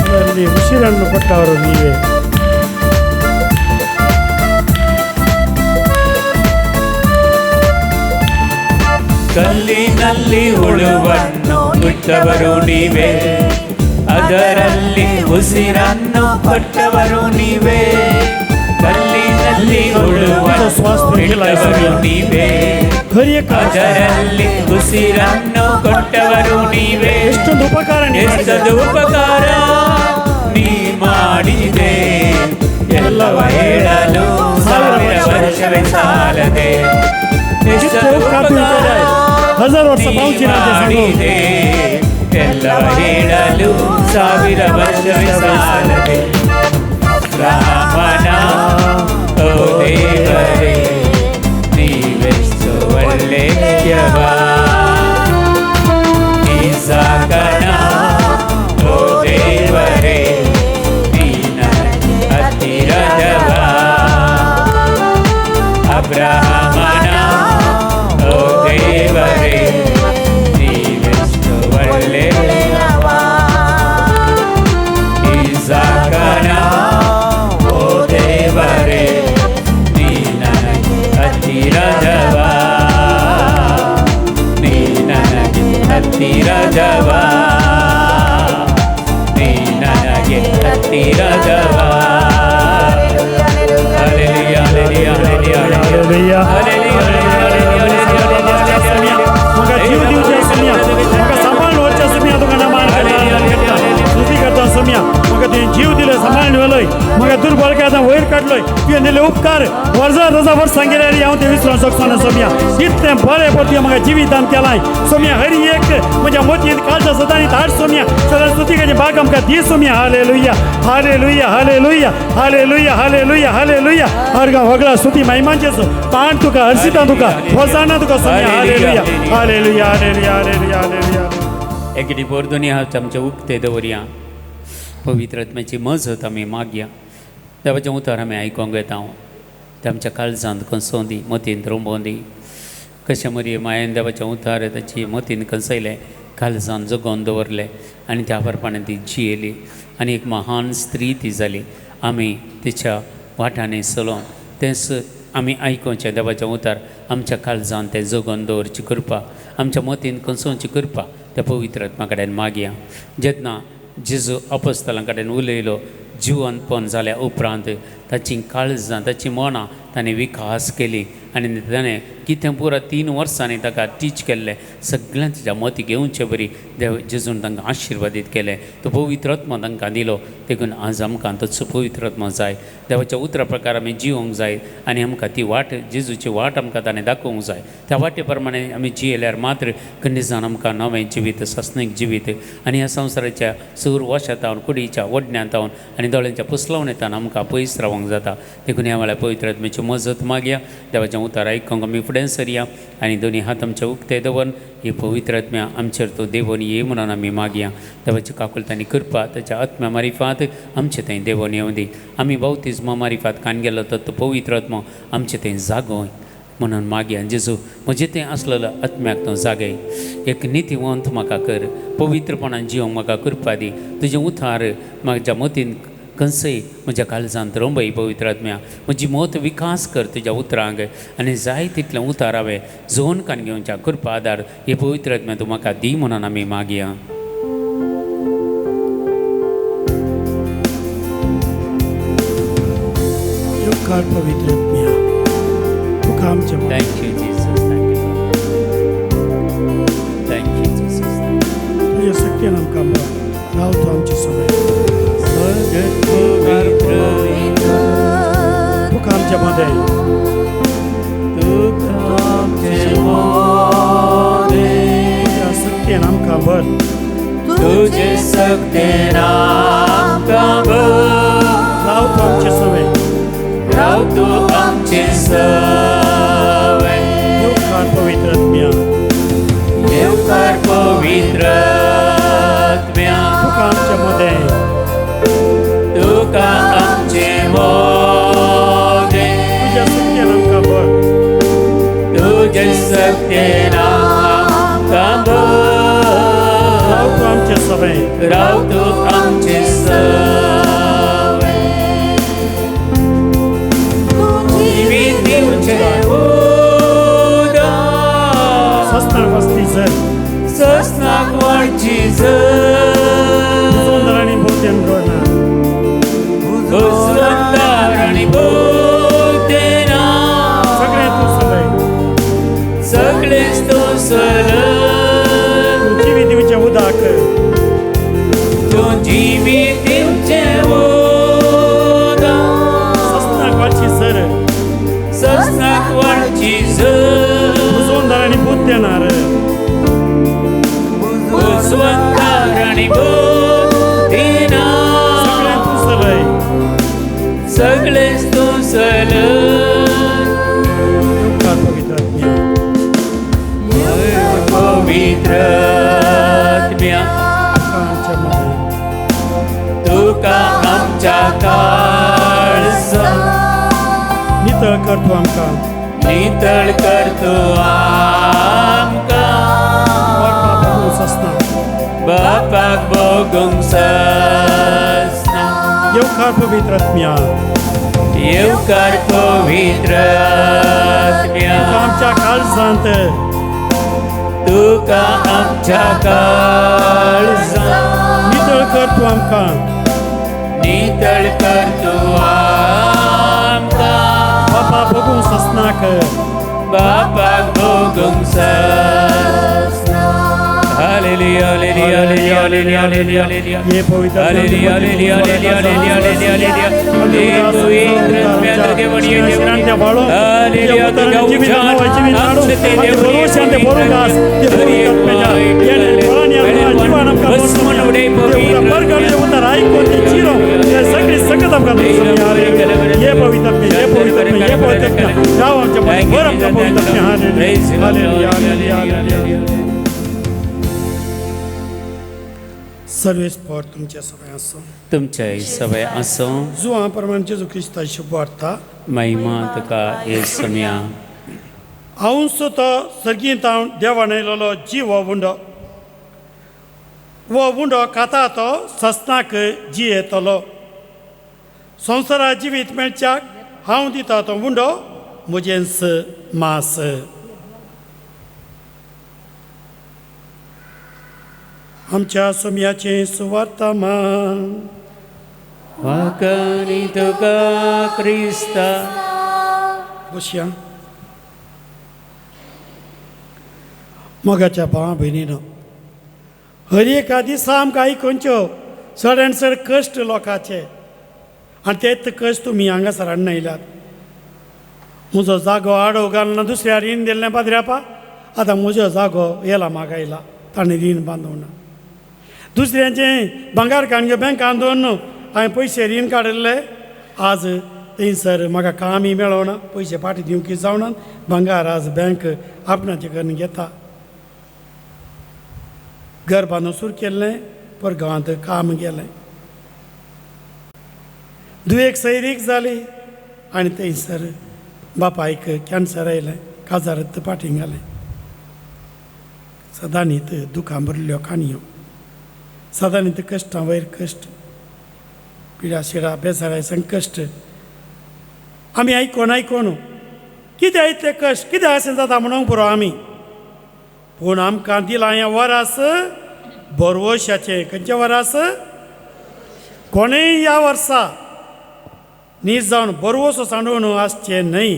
ಅದರಲ್ಲಿ ಉಸಿರನ್ನು ಕೊಟ್ಟವರು ನೀವೇ. ಕಲ್ಲಿನಲ್ಲಿ ಹುಳುವನ್ನು ಬಿಟ್ಟವರು ನೀವೇ, ಅದರಲ್ಲಿ ಉಸಿರನ್ನು ಕೊಟ್ಟವರು ನೀವೇ. ಕಲ್ಲಿನಲ್ಲಿ ಹುಳುವನ್ನು ಬಿಟ್ಟವರು ನೀವೇ, ಅದರಲ್ಲಿ ಉಸಿರನ್ನು ಕೊಟ್ಟವರು ನೀವೇ. ಎಷ್ಟೊಂದು ಉಪಕಾರ, ಎಷ್ಟೊಂದು ಉಪಕಾರ ನೀ ಮಾಡಿದೆ, ಎಲ್ಲವ ಹೇಳಲು ಸಾವಿರ ವರ್ಷವೇ ಸಾಲದೆ. ಮಾಡಿದೆ, ಎಲ್ಲವ ಹೇಳಲು ಸಾವಿರ ವರ್ಷವೇ ಸಾಲದೆ. ರಾಮನ ಓ ದೇವರೇ, ನೀವೆಷ್ಟು ಒಳ್ಳೆಯವ. ಇಸಾಕನ ಓ ದೇವರೇ, ನೀನ ಹತ್ತಿರದವ. ಅಬ್ರಹಾಮನ ಓ ದೇವರೇ, ನೀವೆಷ್ಟು ಒಳ್ಳೆಯವ. ಇಸಾಕನ ಓ ದೇವರೇ, ನೀ ನನಗೆ ಹತ್ತಿರದವ. ನೀ ನನಗೆ ಹತ್ತಿರದವ. ನೀ ನನಗೆ ಹತ್ತಿರದವ. Hallelujah, hallelujah, hallelujah, hallelujah. म्हाका जीव दिवचे सुमया, म्हाका सांबाळून वचचे सुमया, तुका मान स्तुती करता सुमया. म्हाका तुवें जीव दिलो, सांबाळून व्हेलोय, म्हाका दुर्बळकांत वयर काडलोय. तुवें दिले उपकार वर्सां रजा वर्स सांगिल्ले हांव तें विसरूंक शकचो ना सोम्या. इतलें बरें पळय तुवें म्हाका जिवितान केलाय सोम्या. हर एक म्हज्या मोतीन काळजा सदांनी धाड सोम्या. सदां स्तुती करची बाग आमकां दी Saumya. Hallelujah, hallelujah, hallelujah, hallelujah, hallelujah, hallelujah. अर्घा वगळा स्तुती महिमांचेच पाण तुका हर्षिता तुका होसाना तुका Saumya. Hallelujah, hallelujah, hallelujah, hallelujah, hallelujah. एकेडी बोर्दोनी हात आमचे उक्ते दवरया, पवित्र आत्म्याची मजत आमी मागया. देवाचें उतर आमी आयकोंक येता. तें आमच्या काळजांत कंसोंदी, मतींत रोंबोंदी. कशें मरी मायेन देवाचें उतर ताची मतीन कंसयलें, काळजान जगोवन दवरलें आनी त्या प्रमाणे ती जियेली आनी एक महान स्त्री ती जाली. आमी तिच्या वाटांनी चलोवन तेंच आमी आयकोवचें देवाचें उतर आमच्या काळजान तें जगोवन दवरची कृपा, आमच्या मतीन कंसोवची कृपा त्या पवित्र आत्मा कडेन मागया. जेन्ना जेजू अपोस्तलां कडेन उलयलो. जिवनपण जाल्या उपरांत ताचीं काळजां, ताचीं मनां ताणें विकास केली आनी ताणें कितें पुरा 3 वर्सांनी ताका टीच केल्लें सगळ्यां ताच्या मती घेवचे बरी देव जेजून तांकां आशिर्वादीत केलें. तो पवित्र आत्मा तांकां दिलो. देखून आज आमकां तोच पवित्र आत्मा जाय. देवाच्या उतरा प्रकार आमी जिवंक जाय आनी आमकां ती वाट, जेजूची वाट आमकां ताणें दाखोवंक जाय. त्या वाटे प्रमाणे आमी जियेल्यार मात्र खंडीसान आमकां नवें जिवीत, सासणीक जिवीत आनी ह्या संवसाराच्या सूर वशातावन, कुडीच्या वडण्यांतावन आनी दोळ्यांच्या पुसलावणेतान आमकां पयस रावंक जाता. देखून ह्या वेळार पवित्र आत्म्याची मजत मागया. देवाच्या उतार आयकूंक आमी फुडें सरया आनी दोनी हात आमचे उक्ते दवरून ही पवित्र आत्म्या आमचेर तो देवोन ये म्हणून आमी मागया. देवाची काकुळट आनी कृपा ताच्या आत्म्या मारिफात आमचे थंय देवोन येवं दी. आमी बावतिज्मा मारिफात कान गेलो तर तो पवित्र आत्मा आमचे थंय जागो म्हणून मागया. जेजू म्हजे थंय आसलेलो आत्म्याक तो जागय. एक नितीवंत म्हाका कर, पवित्रपणान जिवंक म्हाका कृपा दी. तुजें उतार म्हाज्या मतीन कंसय म्हज्या काळजांत रोंबय पवित्र आत्म्या. म्हजी मत विकास कर तुज्या उतरांक आनी जाय तितलें उतार हांवें जोन कान घेवच्या कृपा आदार हे पवित्र आत्म्या तूं म्हाका दी म्हणून आमी मागया. येवकार पवित्र आत्म्या, तुका आमचें. Thank you Jesus, thank you, thank you Jesus. तुज्या शक्तीन आमकां राव तूं आमचे सगळे. तुका आमच्या मदें, तुज्या शक्तीन आमकां भर, तुजे शक्तीन आमकां भर. राव तूं आमचे सवे, राव तूं आमचे सवे. येवकार पवित्र आत्म्या, येवकार पवित्र आत्म्या, तुका आमच्या मदें, तुका आमचे मदें. तुज्या शक्तीन आमकां भर, तुजे शक्तीन आमकां भर. राव तूं आमचे सवे, राव तूं आमचे सवे. जिवीत दिवचें उदक, सस्नाक वस्ती जर, सस्नाक वाडची जर, सुंदर आनी भोवतेन घडना, सुंदर आनी भोवतेन. सगळें तूं सगळें, सगळेंच तूं सलय. तूं जिवीत दिवचें उदक, तूं जिवीत दिवचें उदक, सस्नाक वाडची सर, सस्नाक वाडची जर, सुंदर आनी भूत देणार, सुंदर आनी भोवतेन. सगळें तूं सलय, सगळेंच तूं सलय. येवकार पवित्र आत्म्या, पवित्र आत्म्या, तुका आमच्या मदें, तुका आमच्या काळजांत. नितळ कर तूं आमकां, नितळ कर तूं आमकां, बापाक भोगूंक ससना, बापाक भोगूंक ससना. येवकार पवित्र आत्म्या, येवकार पवित्र आत्म्या, तुका आमच्या काळजांत, तुका आमच्या काळजांत. नितळ कर तूं आमकां, नितळ कर तूं आमकां, बापा भोगूंक ससनाक, बापाक भोगूंक ससना. Hallelujah, hallelujah, hallelujah, hallelujah, hallelujah, hallelujah. ये पवित्र hallelujah, hallelujah, hallelujah, hallelujah, hallelujah, hallelujah. हे पवित्र आत्म्या, तुगे वडये देव. हालेलुया, तुज्या उज्यान आमचे ते देव. सर्वेस पोर तुमच्या सगळ्या आसूं, तुमच्या सवय आसूं. जुआ प्रमाण जेजू क्रिस्ताची शुभवार्ता. महिमा तुका हे सम्या. हांव तो सर्गींत हांव देवान येयलेलो जीव हो उंडो, हो उंडो खाता तो सस्नाक जियेतलो. संवसारा जिवीत मेळच्याक हांव दिता तो उंडो म्हजेंच मास. आमच्या सोम्याचें सुवार्तमान. वाकणी तुका क्रिस्ता. बसया. मोगाच्या भावा भयणीनो, हर एका दिसा आमकां आयकुंच्यो चड आनी चड कश्ट लोकांचे, आनी तेच कश्ट तुमी हांगासर हाडून आयल्यात. म्हजो जागो आडो घालून दुसऱ्या रीण दिल्लें पाद्र्यापा, आतां म्हजो जागो येला म्हाका आयला, ताणें रीण बांदूंक ना. दुसऱ्यांचें भांगार काणयो बँकान दवरून हांवें पयशे रीण काडिल्ले, आज थंयसर म्हाका कामय मेळना, पयशे फाटीं दिवंक जावना, भांगार आज बँक आपणाचें करून घेता. घर बांदून सुरू केल्लें, पर गांवांत काम गेलें, दुयेक सैरीक जाली आनी थंयसर बापायक कॅन्सर आयलें, काजारत फाटीं घालें. सदांनीत दुखां भरिल्ल्यो काणयो, सदांनीत कश्टां वयर कश्ट, पिडा शिडा बेजाराय संकश्ट आमी आयकोन आयकोन कितें इतले कश्ट कितें अशें जाता म्हणूंक पुरो आमी. पूण आमकां दिलां हें वरास बरवशाचें. खंयचें वरास? कोणेय ह्या वर्सा नीज जावन बरवसो सांडून आसचें न्हय,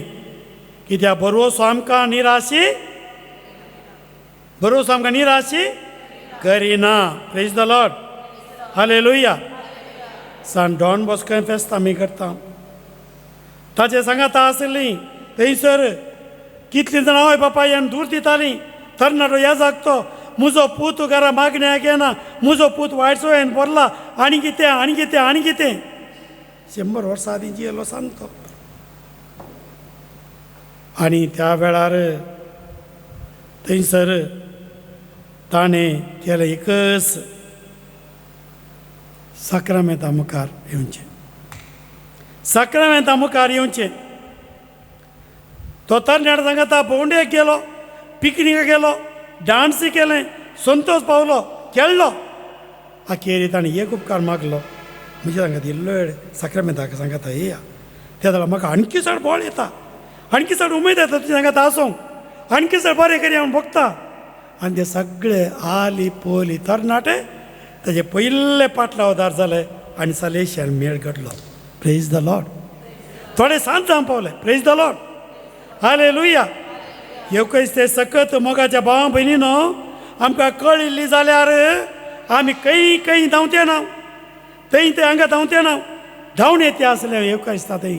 कित्याक बरवसो आमकां निराशी, बरवसो आमकां निराशी करिना. Praise the Lord, hallelujah. San Don Bosco फेस्त आमी करता, ताचे सांगाता आसली थंयसर कितलीं जाणां आवय बापायन दूर दितालीं. तरणाटो ह्या जागतो म्हजो पूत घरा मागण्याक येना, म्हजो पूत वायट सोयेन भरला, आनी कितें आनी कितें आनी कितें. 100 वर्सां आदीं जियेलो सांगतो. आनी त्या वेळार थंयसर ताणें केलें एकच, साक्रामेंता मुखार येवचें, साक्रामेंता मुखार येवचें. तो तरणाटो सांगता भोंवडेक गेलो, पिकनीक गेलो, डांस केलें, संतोष पावलो, खेळ्ळो. अखेर ताणें एक उपकार मागलो, म्हज्या सांगात इल्लो वेळ साक्रामेंताक सांगाता येया, त्या जाल्यार म्हाका आणखी चड बळ येता, आणखी चड उमेद येता तुज्या सांगाता आसूंक, आणखी चड बरें करी हांव भोगता. आनी ते सगळे आली पोली तरणाटे ताजे पयले पाटलावदार जाले आनी सलेशान मेळ घडलो. Praise the Lord. थोडे सांत जावन पावले. Praise the Lord, hallelujah. येवकच ते सकत मोगाच्या भावा भयणीनो, आमकां कळिल्ली जाल्यार आमी खंय खंय धांवते ना, थंय ते हांगा धांवते ना, धांवन येते आसले येवकच थंय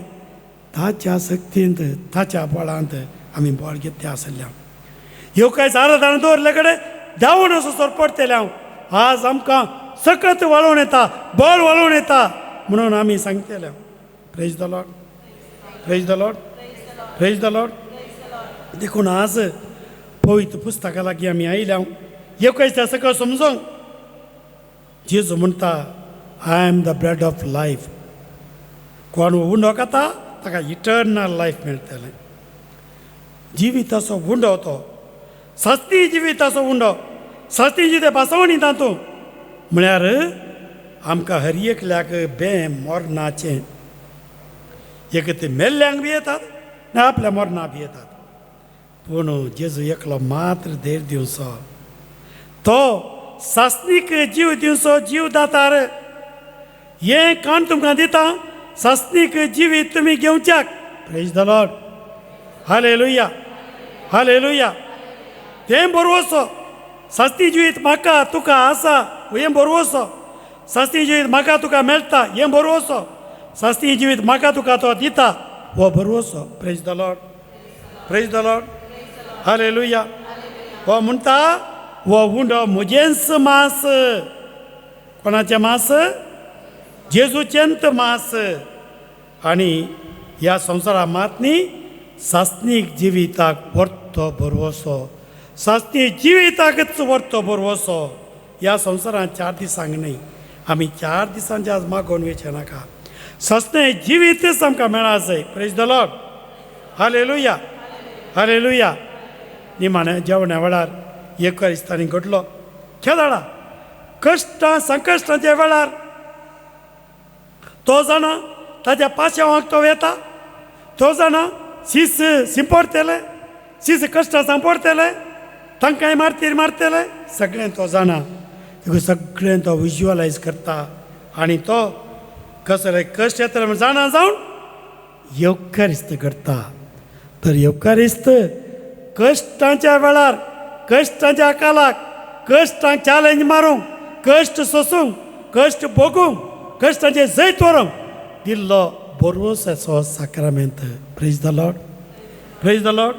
ताच्या सक्तींत ताच्या बळांत आमी बळ घेतले आसले. येवकाय आराधना दवरले कडेन धांवून असो सरपडटले हांव. आज आमकां सकत वाळोवन येता, बळ वाळोवन येता म्हणून आमी सांगतले. Praise the Lord, praise the Lord, praise the Lord. देखून आज पवित्र पुस्तका लागीं आमी आयल्या. येवकाय त्या सगळं समजूंक जेजू म्हणटा, I am the bread of life. कोण उंडो खाता ताका इटर्नल लायफ मेळटलें. जिविताचो उंडो तो सस्ती जिविताचो उंडो, सस्ती जिते बसवणी तातूंत म्हळ्यार आमकां हर एकल्याक बें मरणाचें, एक ते मेल्ल्यांक बी येतात ना आपल्या मरणा बी येतात, पूण जेजू एकलो मात्र धैर्य दिवचो, तो सासणीक जीव दिवचो जीव दातार. हें कान तुमकां दिता, सासणीक जिवीत तुमी घेवच्याक. Praise the Lord, hallelujah, hallelujah. तें बरवसो सासणी जिवीत म्हाका तुका आसा, हें बरवसो सासणी जिवीत म्हाका तुका मेळटा, हें बरवसो सासणी जिवीत म्हाका तुका तो दिता, हो बरवसो. Praise the Lord, praise the Lord, hallelujah. हो म्हणटा हो उंडो म्हजेंच मांस. कोणाचें मांस? जेजूचेंच मांस. आनी ह्या संवसारा मात न्ही सासणीक जिविताक व्हरतो भरवसो, सासणी जिविताकच व्हरतो भरवसो. ह्या संवसारांत 4 दिसांक न्हय, आमी 4 दिसांचे आज मागोवन वयचें नाका, सासणें जिवीतच आमकां मेळा जाय. Praise the Lord, hallelujah, hallelujah. निमाणें जेवणा वेळार एकरिस्तांनी घडलो खेदाडा कश्टां संकश्टांच्या वेळार तो जाणा ताच्या पाशेवांक तो वेता, तो जाणा शीस सिंपडटले, शीस कश्टां सांपडटले, तांकांय मारतीर मारतले, सगळें तो जाणा. देखून सगळें तो विज्युअलायज करता आनी तो कसले कश्ट येतले म्हण जाणा जावन येवकारिस्त करता. तर येवकारिस्त कश्टांच्या वेळार, कश्टांच्या कालाक, कश्टांक चॅलेंज मारूंक, कश्ट सोसूंक, कश्ट भोगूंक, कश्टांचें जैत व्हरूंक दिल्लो भरवंसाचो साक्रामेंत. Praise the Lord, praise the Lord.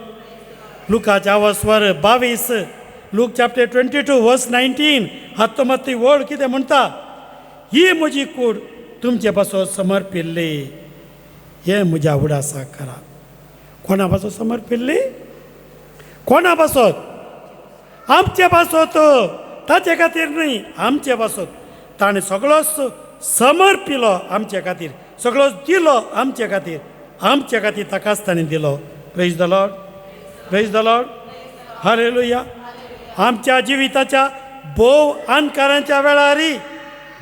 लुकाच्या वस्वर 22, look chapter 22 वर्स 19, 19 वळ कितें म्हणटा, ही म्हजी कूड तुमचे पासत समर्पिल्ली, हें म्हज्या उडासाक करा. कोणा पासत समर्पिल्ली? कोणा पासत? आमचे पासत, ताचे खातीर न्हय, आमचे पासत. ताणें सगळोच समर्पिलो आमचे खातीर, सगळोच दिलो आमचे खातीर, आमचे खातीर ताकाच ताणें दिलो. Praise the Lord, praise the Lord, hallelujah. आमच्या जिविताच्या भोव अणकारांच्या वेळारी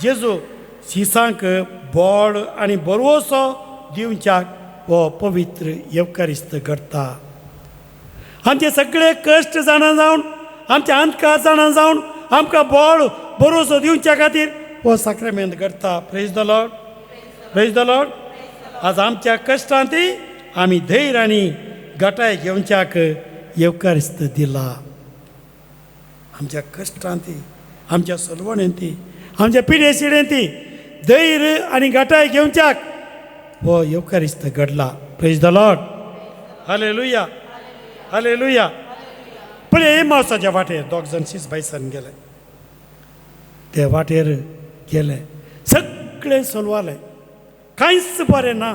जेजू शिसांक बोड आनी बरवसो दिवच्याक हो पवित्र येवकारिस्त करता. आमचे सगळे कश्ट जाणा जावन, आमचे अंधकार जाणा जावन आमकां बोळ बरोसो दिवच्या खातीर हो साक्रामेंत करता. Praise the Lord, praise the Lord. आज आमच्या कश्टांती आमी धैर्य आनी गटाय घेवच्याक येवकारिस्त दिला. आमच्या कश्टांती, आमच्या सलवणेंती, आमच्या पिडे शिडेंती धैर्य आनी गटाय घेवच्याक हो येवकारिस्त घडला. Praise the Lord, hallelujah, hallelujah. पळय मावसाच्या वाटेर दोग जाण शीस बायसान गेले, ते वाटेर गेले, सगळें सोलवालें, कांयच बरें ना,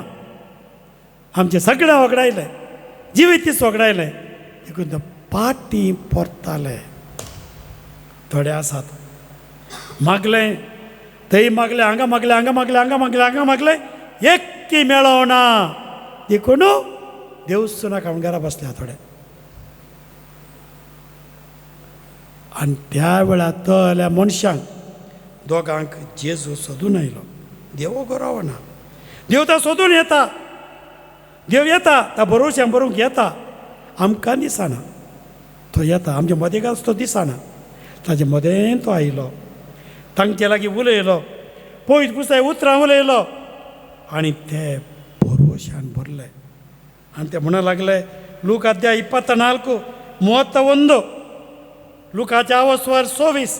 आमचें सगळें वगडायलें, जिवीतच वगडायलें. देखून ते पाटी परताले. थोडे आसात मागलें, थंय मागलें, हांगा मागलें, हांगा मागलें, हांगा मागलें, हांगा मागलें, एककी मेळोना. देखून देवच नाका म्हूण घरा बसल्या थोडे. आनी त्या वेळार तल्या मनशांक दोगांक जेजू सोदून आयलो. देव गोरावना, देव तो सोदून येता, देव येता, ता बरोवश्यां बरोवंक येता, आमकां दिसना तो येता, आमच्या मदेकाच तो दिसना. ताजे मदें तो आयलो, तांचे लागीं उलयलो, पयस पुसाय उतरां उलयलो आनी ते भरवशान भरले. आनी ते म्हणूंक लागले, लूक अध्याय 24 31, लुकाच्या आवस्वर 24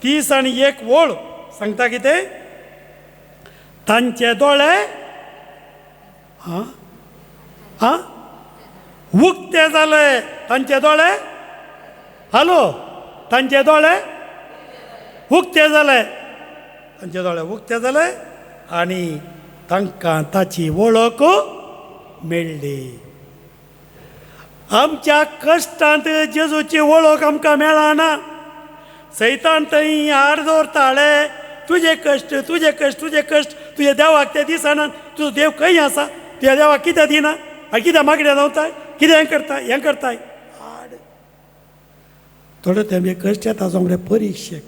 30 आनी 1 वळ सांगता कितें, तांचे दोळे आं आं उक्ते जाले, तांचे दोळे, हॅलो, तांचे दोळे उक्ते जाले, तांचे दोळे उक्ते जाले आनी तांकां ताची वळख मेळ्ळी. आमच्या कश्टांत जेजूची वळख आमकां मेळना. सैतान थंय हाड दवरताले, तुजे कश्ट, तुजे कश्ट, तुजे कश्ट, तुजे देवाक ते दिसना, तुजो देव खंय आसा, तुज्या देवाक कित्याक दिना, आनी कित्याक मागण्या धांवताय, कितें हें करताय, हें करताय. हाड थोडे तेमगे कश्ट येता सोमरे परिक्षेक,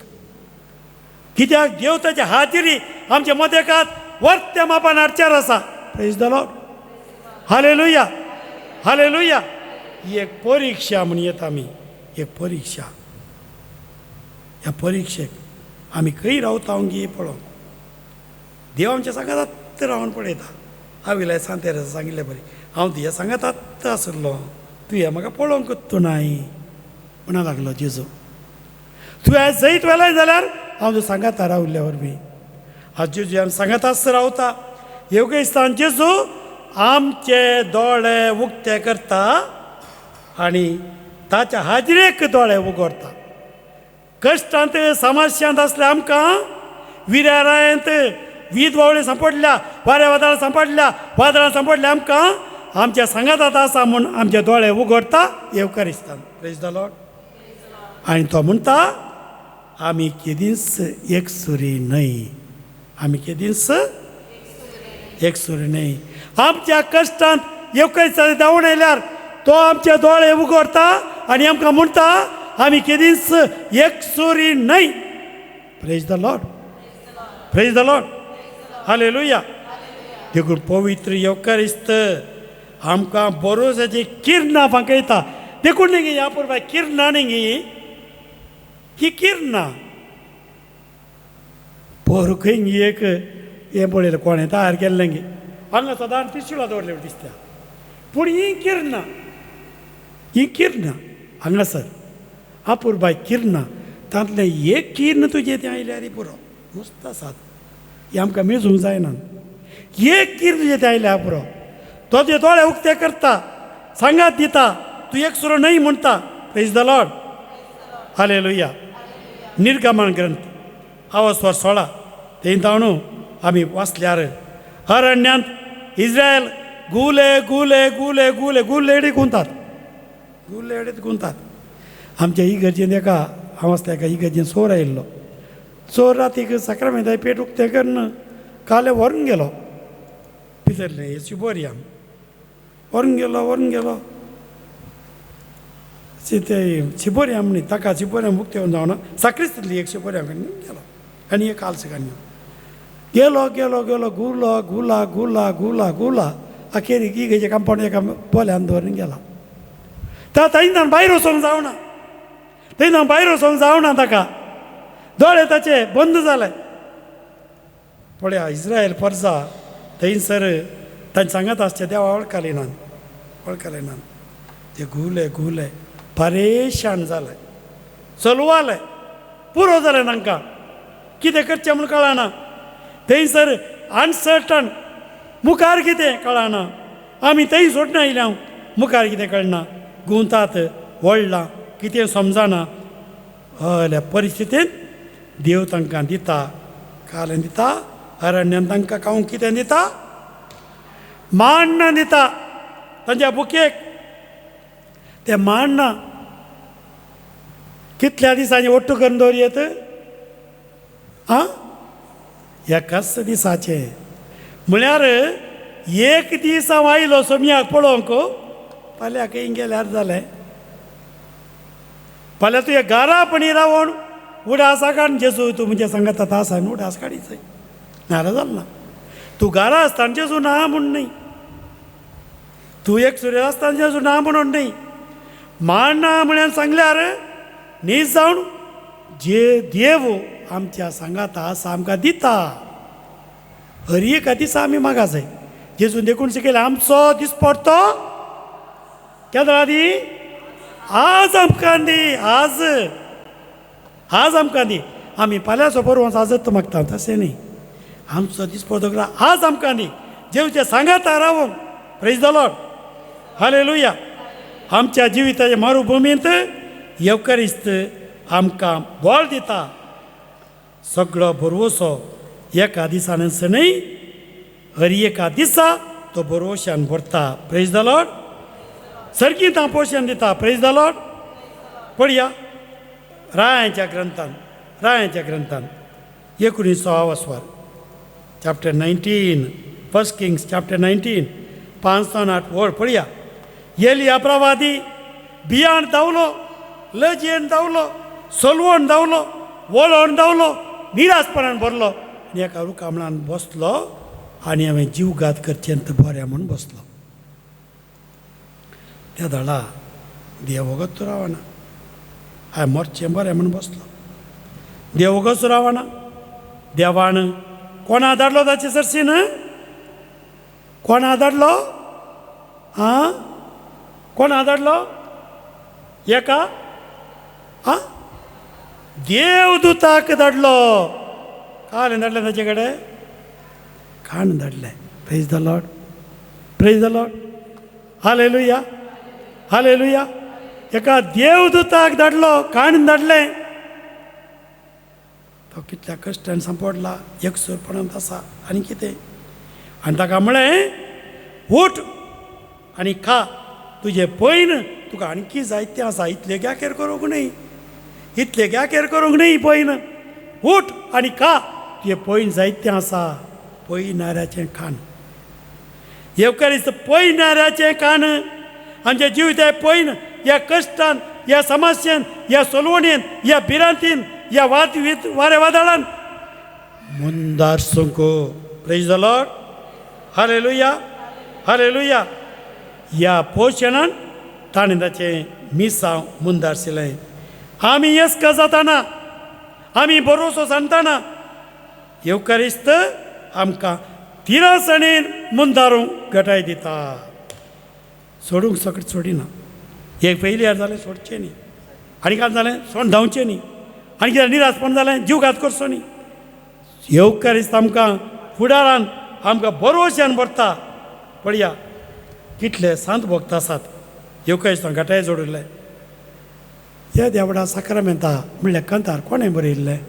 कित्याक देव ताचे हाजिरी आमच्या मदेकात वर्त्या मापान हाडच्यार आसा. Praise the Lord, hallelujah, hallelujah. ही एक परिक्षा म्हण येता आमी, एक परिक्षा. ह्या परिक्षेक आमी खंय रावता गी पळोवंक देव आमच्या सांगात रावन पळयता. हांवें सांतेर सांगिल्लें बरें, हांव तुज्या सांगात आसलो, तुवें म्हाका पळोवंक तूं नाय म्हणा लागलो जेजू. तुवें जैत व्हेलें जाल्यार हांव तुज्या सांगाता रावल्ल्या वरवीं. आज जेजू आमी सांगात आसत रावता. येवगेस्तान जेजू आमचे दोळे उक्ते करता आनी ताच्या हाजरेक दोळे उगडता. कश्टांत समस्यांत आसल्या आमकां, विरारायंत वीज वावळे सांपडल्या, वाऱ्या वादळां सांपडल्या, वादळां सांपडल्या आमकां, आमच्या सांगातात आसा म्हूण आमचे दोळे उगडता येवकारिस्तान. Praise the Lord. आनी तो म्हणटा, आमी केदींच एकसुरी न्हय, आमी केदींच एकसुरी न्हय. आमच्या कश्टांत येवकारिस्तान धांवून आयल्यार तो आमचे दोळे उगडता आनी आमकां म्हणटा, आमी केदींच एकसुरी न्हय. Praise the Lord, praise the Lord, hallelujah. देखून पवित्र येवकारिस्त आमकां बरोसाची किरणां फांकयता. देखून न्ही ह्या पुरवाय किरणां न्ही, ही किरणां बोर खंय एक हें पळयलें कोणें तयार केल्लें गे हांगा सदां पिशुला दवरलें दिसता. पूण हीं किरणां, हीं किरणां हांगासर अपुरबाय किरणां, तातूंतलें एक किर्ण तुजें तें आयल्यार पुरो मस्त आसात. हें आमकां मेजूंक जायना. एक किर्ण तुजें तें आयल्यार पुरो, तो तुजे दोळे उक्ते करता, सांगात दिता, तूं एक सुरो न्हय म्हणटा. Praise the Lord, hallelujah. निर्गमन ग्रंथ आवस्वर 16 तें ताणू आमी वाचल्यार अरण्यांत इस्रायल गुले गुले गुले गुले गुलेडी गुंतात, गुलेडीत गुंतात. आमच्या इगर्जेन एका हांव आसता एका इगर्जेन चोर आयिल्लो. चोर रातीक साक्रामेंता पेट उक्तें करून काले व्हरून गेलो भितरलें शिबोरियाम व्हरून गेलो, व्हरून गेलो ते शिबोरियाम न्ही ताका शिबोरियाम उक्तें करून जावना साक्रिस्तांतली एक शिबोरियाम गेलो आनी एक आलस काडून गेलो गेलो गेलो गुलो गुला गुला गुला गुला अखेरीक इगर्जे कंपाउंड एका पोल्यान दवरून गेला. त्या थंयच्यान भायर वचोंक जावना, थंयच्यान भायर वचोंक जावना ताका, दोळे ताचे बंद जाले. पळया इस्रायल परजा थंयसर तांचे सांगत आसचे देवा वळखले नात, वळखले नात. ते घुले घुले परेशान जाले, चलवाले पुरो जालें तांकां, कितें करचें म्हूण कळना. थंयसर अनसर्टन मुखार कितें कळना, आमी थंय सोडना आयल्या मुखार कितें कळना, गुंतात वळ्ळां कितें समजना. हल्या परिस्थितींत देव तांकां दिता, कालें दिता, अरण्यान तांकां खावंक कितें दिता, माण्णां दिता तांच्या बुकेक. ते माण्णां कितल्या दिसांनी ओट्टू करून दवरयेत आं, एकाच दिसाचें. म्हळ्यार एक दीस हांव आयलो सोमयाक पळोवंक, फाल्यां खंय गेल्यार जालें. फाल्यां तुवें घरा पणी रावोन उडास काड जेजू तूं म्हज्या सांगता आतां आसा उडास काडीच नाजाल्यार जालें ना. तूं घरा आसतना जेजू ना म्हूण न्हय, तूं एक सुर्य आसतना जेजू ना म्हणून न्हय. माण्णा म्हळ्यार सांगल्यार न्हीज जावन जे देव आमच्या सांगाता आसा आमकां दिता. हर एका दिसा आमी मागा जाय. जेजून देखून शिकयलें आमचो दीस पडतो केन्ना दी, आज आमकां दी, आज आज आमकां दी. आमी फाल्यांचो बरोवन आजच मागता तशें न्ही, आमचो दीस पडतो आज आमकां दी. जेवचे सांगाता रावूंक. प्रेज the Lord, hallelujah. आमच्या जिविताच्या मरुभुमींत येवकरिस्त आमकां बळ दिता. सगळो भरवसो एका दिसान न्हय, हर एका दिसा तो भरवशान भरता. प्रेज the Lord. सर्गीत पोशण दिता. प्रेज the Lord. पळया रायांच्या ग्रंथान, रायांच्या ग्रंथान 19 chapter 19, 1 Kings chapter 19 5 8 वळ पळया. एलिया प्रवादी बियाण धांवलो, लजेन धांवलो, सोलवण धांवलो, वळोवन धांवलो, निराशपणान भरलो आनी एका रुखामळान बसलो आनी हांवें जीवघात करचें बरें म्हूण बसलो. त्या दळा देव वगत रावना, हांवें मरचें बरें म्हूण बसलो. देव वगत रावना. देवान कोणा धाडलो ताचे सरशीन, कोणा धाडलो आं, कोणा धाडलो एका आं देवदूताक धाडलो. काल धाडलें ताचे कडेन, काण धाडलें. Praise the Lord, praise the Lord, hallelujah, hallelujah. एका देवदूताक धाडलो, काण धाडलें. तो कितल्या कश्टान सांपडला, एकसुरपणांत आसा आनी कितें. आनी ताका म्हळें उठ आनी खा, तुजें पयन तुका आणखी जायतें आसा, इतलें ग्याकेर करूंक न्हय, इतलें ग्याकेर करूंक न्हय. पयन उठ आनी खा, तुजें पयन जायतें आसा. पयनाऱ्याचें खाण, येवकारीस्त पयनाऱ्याचें खाण आमच्या जिविता पयन ह्या कश्टान, ह्या समस्येन, ह्या सोलवणेन, ह्या भिरांतीन, ह्या वाद वारे वादळान मुंदार सुंको. Praise the Lord, hallelujah, hallelujah. ह्या पोशणान ताणें ताचें मिसांव मुंदारशिलें. आमी येसका जाताना, आमी भरोसो सांगतना येवकारिस्त आमकां तिरासणेन मुंदारूंक घटाय दिता. सोडूंक सगळें सोडिना. एक फेलियर जालें सोडचें न्ही, आनी कांय जालें सोड धांवचें न्ही, आनी कितें निराशपण जालें जीव घात करचो न्ही. येवकारिस्त आमकां फुडारान आमकां बरोवश्यान भरता. पळया कितले सांत भक्त आसात येवकारिस्तान घटाय जोडिल्ले. ह्या देवडा साक्रामेंता म्हणल्यार कंतार कोणें बरयल्लें?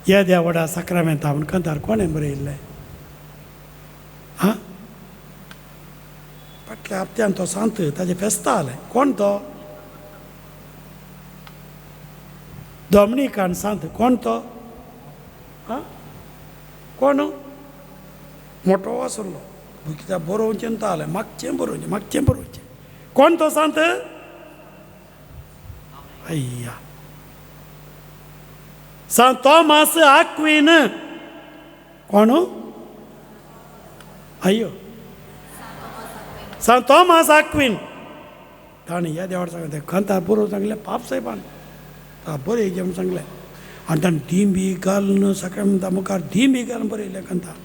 ह्या देवडा साक्रामेंता म्हूण कंतार कोणें बरयल्लें? आं, फाटल्या हप्त्यान तो सांत ताजें फेस्ता आलें. कोण तो? डॉमनिकान सांत. कोण तो? आं, कोण? मोटो आसलो, कित्याक बरोवचें तो आलें, मागचें बरोवचें, मागचें बरोवचें. कोण तो सांत? अय्या, सांत तोमास आक्वीन. कोण? अय्यो, सांत तोमास आक्वीन. ताणें ह्या देवाक सांगलें, कंतार बरोवन सांगलें पाप साहेबान, बरें जेवण सांगलें. आनी ताणें दिंबी घालून साक्रामेंता मुखार दिंबी घालून बरयलें कंतार,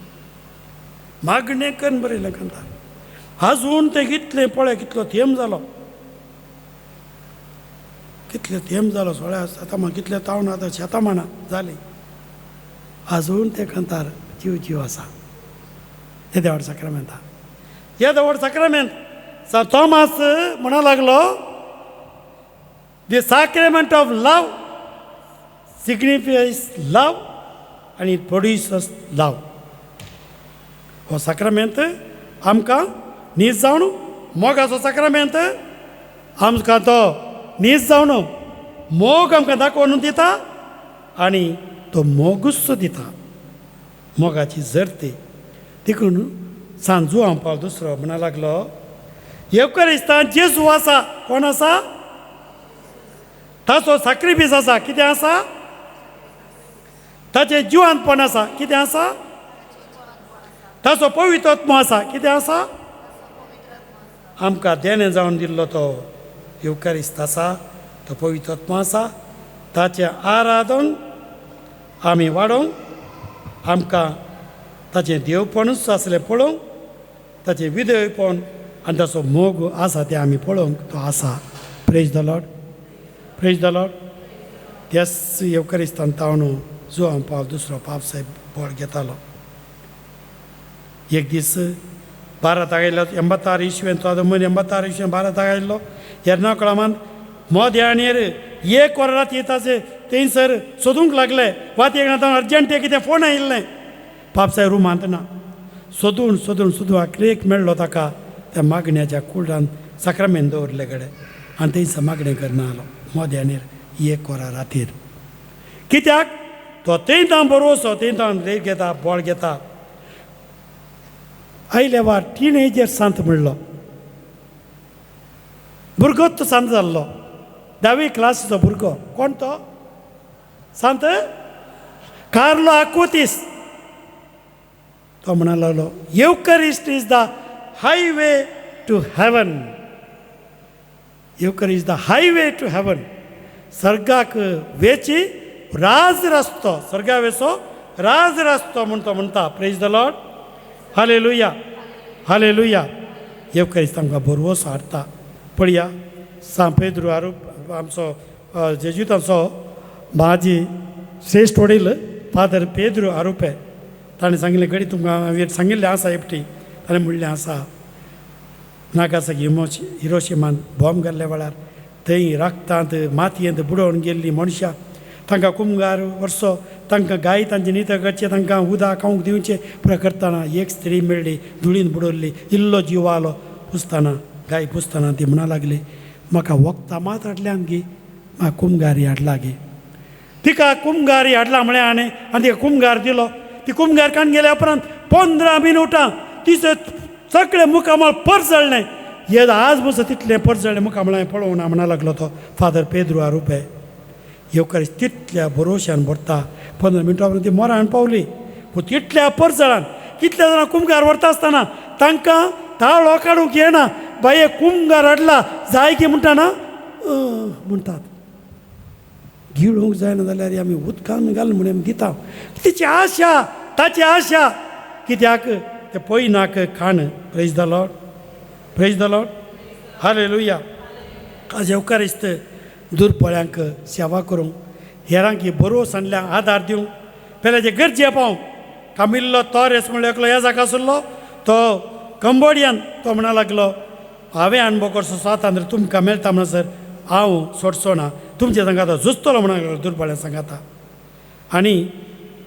मागणें करून बरयलें कंतार. आजून तें कितलें पळय, कितलो तेंप जालो, कितले तेंप जालो, सोळ्या शेतां कितले तावन आतां शेतां माणां जालीं, आजून तें कंतार जीव जीव आसा. हे देवाड साक्रामेंता, हे देवाड साक्रामेंत सांत तोमास म्हणा लागलो, the sacrament of love signifies love आनी it produces लव. हो साक्रामेंत आमकां नीज जावन मोगाचो साक्रामेंत, आमकां तो नीज जावन मोग आमकां दाखोवन दिता आनी तो मोगूच दिता, मोगाची जरती. देखून सांत जुआंव पावल दुसरो म्हणा लागलो, येवकारिस्तान जेजू आसा. कोण आसा? ताचो साक्रिफीस आसा. कितें आसा? ताचें जिवानपण आसा. कितें आसा? ताचो पवित्र आसा. कितें आसा? आमकां देणें जावन दिल्लो तो येवकारिस्त आसा, तो पवित्र आसा. ताचें आराधन आमी वाडोवंक, आमकां ताचें देवपणूच आसलें पळोवंक, ताचें विधेयपण आनी ताचो मोग आसा तें आमी पळोवंक तो आसा. Praise the Lord, praise the Lord. त्याच येवकारिस्तान तावन जुआंव पावल दुसरो पाप साहेब बळ घेतालो. एक दीस भारताक आयलो, 86 इस्वेन, तो आतां 86 इस्वेन भारताक आयलो. एर्नाकुळमान मोद्याणेर एक वर राती ताचे थंयसर सोदूंक लागले. वाती अर्जंट कितें फोन आयिल्लें, पाप साहेब रुमांत ना. सोदून सोदून सोदून आखरेक मेळ्ळो ताका त्या मागण्याच्या कुडान साक्रामेंत दवरले कडेन, आनी थंयसर मागणें करना आलो मोद्याणेर एक वरां रातीर. कित्याक तो थंय तां बरोवचो, थंय तां लेख घेता, बळ घेता. आयले वार टिनेजर सांत म्हणलो, भुरगोच तो सांत जाल्लो, 10वी क्लासीचो भुरगो. कोण तो सांत? कार्लो आकुतीस. तो म्हणा लागलो, Eucharist is the highway to heaven. Eucharist is the highway to heaven. सर्गाक वेची राज रस्तो, सर्गा वेचो राज रस्तो म्हूण तो म्हणटा. Praise the Lord, hallelujah, hallelujah. येवकारिस्त आमकां बरोवचो हाडटा. पळया सांत पेद्रू आरोप आमचो जेजुताचो म्हाजी श्रेश्ठ वडील फादर पेद्रू आरोपे ताणें सांगिल्लें, घडी तुमकां हांवें सांगिल्लें आसा एकटी. ताणें म्हणलें आसा, नागासाकी हिरोशिमान बॉम्ब घाल्ल्या वेळार थंय रागतांत मातयेंत बुडोवन गेल्लीं मनशां, तांकां कुमगार वर्सो, तांकां गाय तांचे नितळ करचें, तांकां उदक खावंक दिवचें पुरो करतना एक स्त्री मेळ्ळी, धुळीन बुडवल्ली, इल्लो जीव आलो. पुसतना गाय पुसतना ती म्हणा लागली, म्हाका वखदां मात हाडल्यान गी, म्हाका कुमगारी हाडला गी. तिका कुमगारी हाडला म्हळें हाणें आनी तिका कुमगार दिलो. ती कुमगार काडून गेल्या उपरांत 15 मिनुटां तिचें सगळें मुखामळ परजळ्ळें. हे आज बस तितलें परजळ्ळें मुखामळ हांवें पळोवना म्हणा लागलो तो फादर पेद्रू आरुपे. येवकारिस्त तितल्या भरोश्यान भरता. 15 मिनटां उपरांत ती मोरान पावली. पूण तितल्या परजळान कितल्या जाणां कुमगार व्हरता आसतना तांकां ताळो काडूंक येना. बाये कुमगार हाडला जाय की म्हणटा ना म्हणटात. गिळूंक जायना जाल्यार आमी उदकान घाल म्हण आमी दिता. तिची आशा, ताची आशा कित्याक ते पळयनाक खाण. Praise the Lord, praise the Lord, hallelujah. आज येवकारिस्त दुर्बळ्यांक सेवा करूंक, हेरांक बरोस आणल्या आदार दिवंक, पेल्याचे गरजे पावंक. कामिल्लो तोरेस म्हणल्यार एकलो येजाक आसलो तो कंबोडियान, तो म्हणा लागलो हांवें अणभव करचो स्वातंत्र्य तुमकां मेळटा म्हणसर हांव सोडचो ना, तुमचे सांगाता झुजतलो म्हणा लागलो दुर्बळ्या सांगाता. आनी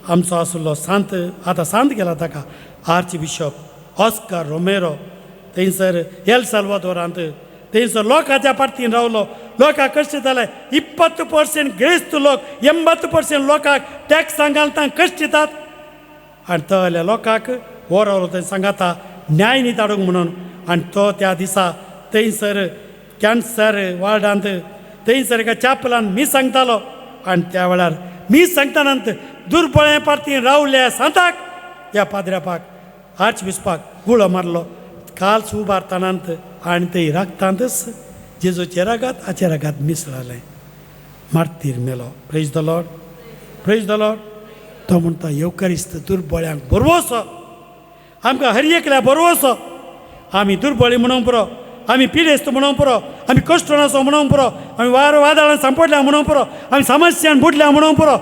आमचो आसलो सांत, आतां सांत गेला ताका, आर्च बिशप ऑस्कर रोमेरो, थंयसर एल साल्वादोरांत थंयसर लोकांच्या पार्टीन रावलो. लोकांक कश्ट जाले, 20% गिरेस्त लोक, 80% लोकांक टॅक्स घालता कश्ट दितात. आनी तल्या लोकांक हो रावलो थंय सांगाता न्याय नीत हाडूंक म्हणून. आनी तो त्या दिसा थंयसर कॅन्सर वार्डांत थंयसर एका चॅपलान मी सांगतालो. आनी त्या वेळार मी सांगताना दुर्बळे पार्टीन रावले सांताक ह्या पाद्र्यापाक आर्च बिस्पाक गुळो मारलो. काल उबारतानांत आनी थंय रागतांतच जेजूचे रागात हाचे रागात मिसळालें, मार्तीर मेलो. Praise the Lord, praise the Lord. तो म्हणटा येवकारिस्त दुर्बळ्यांक बरवसो, आमकां हर एकल्या बरवसो. आमी दुर्बळी म्हणूंक पुरो, आमी पिडेस्त म्हणूंक पुरो, आमी कश्ट नासो म्हणूंक पुरो, आमी वार वादळान सांपडल्या म्हणूंक पुरो, आमी समस्यान बुडल्या म्हणूंक पुरो.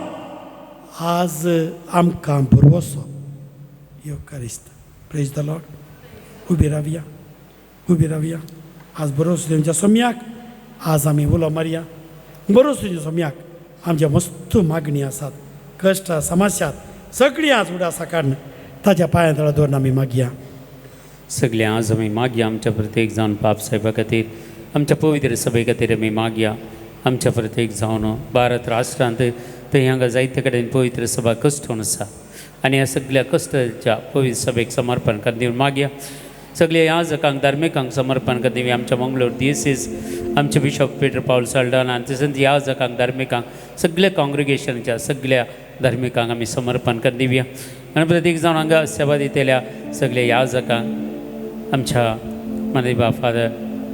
आज आमकां बरवसो येवकारिस्त. Praise the Lord. उबी रावया, उबी रावया. आज बरोस दिवच्या सोम्याक आज आमी उलो मारया. बरोस दिवच्या सोम्याक आमच्या मस्त मागणी आसात, कश्ट समस्यात सगळीं आज उडासा काडून ताच्या पांया तळा दवरून आमी मागया. सगळें आज आमी मागया आमच्या प्रत्येक जावन पाप साहेबा खातीर, आमच्या पवित्र सभे खातीर आमी मागया. आमच्या प्रत्येक जावन भारत राष्ट्रांत थंय हांगा जायते कडेन पवित्र सभा कश्ट आसा आनी ह्या सगळ्या कश्टाच्या पवित्र सभेक समर्पण करून दिवन मागया. सगळे याजकांक धार्मिकांक समर्पण करून दिवया. आमच्या मंगळूर दियसीस आमचे बिशप पिटर पावल साल्डाना आनी तशेंच याजकांक धार्मिकांक सगळ्या काँग्रिगेशनच्या सगळ्या धार्मिकांक आमी समर्पण करून दिवया. आनी प्रत्येक जावन हांगा सेवा दितल्या सगळ्या याजकांक आमच्या मानेबा फादर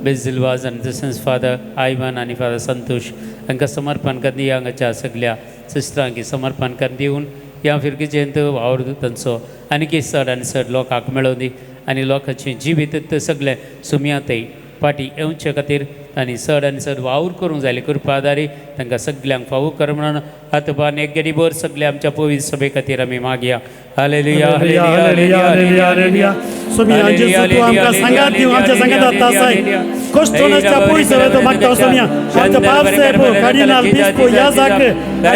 बेझिल वाज आनी तशेंच फादर आयवन आनी फादर संतोष हांकां समर्पण करून दिवया. हांगाच्या सगळ्या सिस्टरांक समर्पण करून दिवन ह्या फिरगेजेंत वावर तांचो आनीक चड आनी चड लोकांक मेळोवन दी आनी लोकांचें जिवीत सगळें सुमयातय फाटीं येवचे खातीर तांणी चड आनी चड वावर करूंक जाय कृपादारी तांकां सगल्यांक फावो कर म्हणून हातबान एक गेडी भर सगळे आमच्या पवित्र सभे खातीर आमी मागया. हालेलुया, हालेलुया, हालेलुया, हालेलुया. सोमिया जेजू तूं आमकां सांगात दिवं, आमच्या सांगात आसाय कश्ट नासच्या पयस तो मागता सोमिया. आमच्या बाप साहेब कार्डिनाल बिस्पो याजाक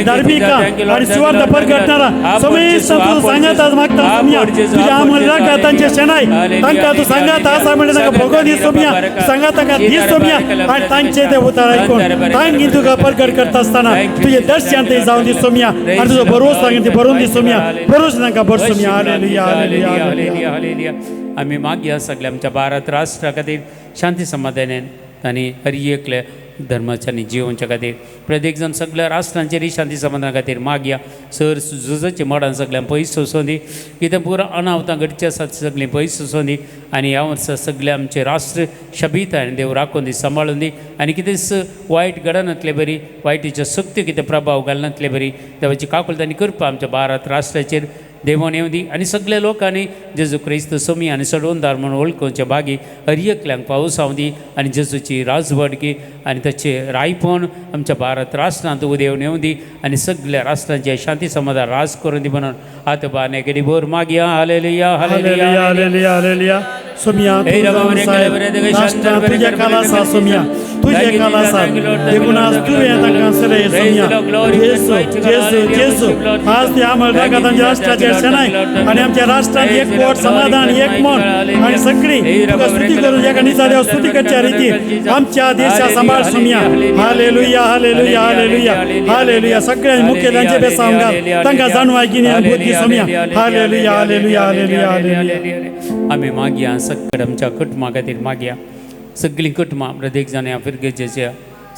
धार्मिका आनी सुवार्थ परगटणारा समेस्त तूं सांगात आज मागता सोमिया. तुज्या आमल राखा तांचे शेणाय तांकां तूं सांगात आसा म्हणल्यार तांकां भोगो दी सोमिया, सांगात तांकां दी सोमिया. आनी तांचे ते उतार आयकून तांकी तुका परगट करता आसतना तुजें दर्शन थंय जावन दी सोमिया आनी तुजो भरोस तांकां ती भरून दी सोमिया, भरोस तांकां भर सोमिया. हालेलुया, हालेलुया, हालेलुया. हालेलुया. आमी मागया सगळ्या आमच्या भारत राष्ट्रा खातीर शांती समाधानान आनी हर एकल्या धर्माच्या आनी जिवनच्या खातीर प्रत्येक जाण सगळ्या राष्ट्रांचेरय शांती समाधाना खातीर मागया. सर झुजाचे मोडान सगळ्यांक पयस सोंसूं दी, कितें पुरो अनावतां घडची आसात सगळीं पयस सोंसूं दी आनी ह्या वर्सा सगळें आमचें राष्ट्र शबीत आनी देव राखून दी, सांबाळून दी आनी कितेंच वायट घडनातले बरी, वायटीच्यो सक्त्यो कितें प्रभाव घालनातले बरी देवाची काकुळट आनी कृपा आमच्या भारत राष्ट्राचेर देवोन येवं दी आनी सगल्या लोकांनी जेजू क्रिस्त सोमी आनी सडवणदार म्हणून वळखुचे बागी हर एकल्यांक पावस जावं दी आनी जेजूची राजवडकी आनी ताचें रायपण आमच्या भारत राष्ट्रांत उदेवन येवं दी आनी सगल्या राष्ट्रांचे शांती समाधान राज करून दी म्हणून आतबा नेगडी भर मागया. हालेलुया, हालेलुया, हालेलुया, हालेलुया. सोमिया तूं साहेब राष्ट्रां तुज्या खाला आसा सोमिया, तुजे खाला आसा देखून आज तुवें तांकां सलय सोमिया. जेजू, जेजू, जेजू आज ते आमल राखा तांच्या राष्ट्राचेर शेणाय आनी आमच्या राष्ट्रांत एक कोट समाधान, एक मन आनी सगळीं तुका स्तुती करून एका निसा देव स्तुती करच्या रितीन आमच्या देशा सांबाळ सोमिया. हालेलुया, हालेलुया, हालेलुया, हालेलुया. सगळ्या मुखेल्यांचे बेसांव घाल, तांकां जाणवाय गिन्यान बुद्धी सोमिया. हालेलुया, हालेलुया, हालेलुया, हालेलुया. आमी मागया सगळ्या आमच्या कुटुंबा खातीर मागया. सगळीं कुटुंबां प्रत्येक जाण ह्या फिरगेजेच्या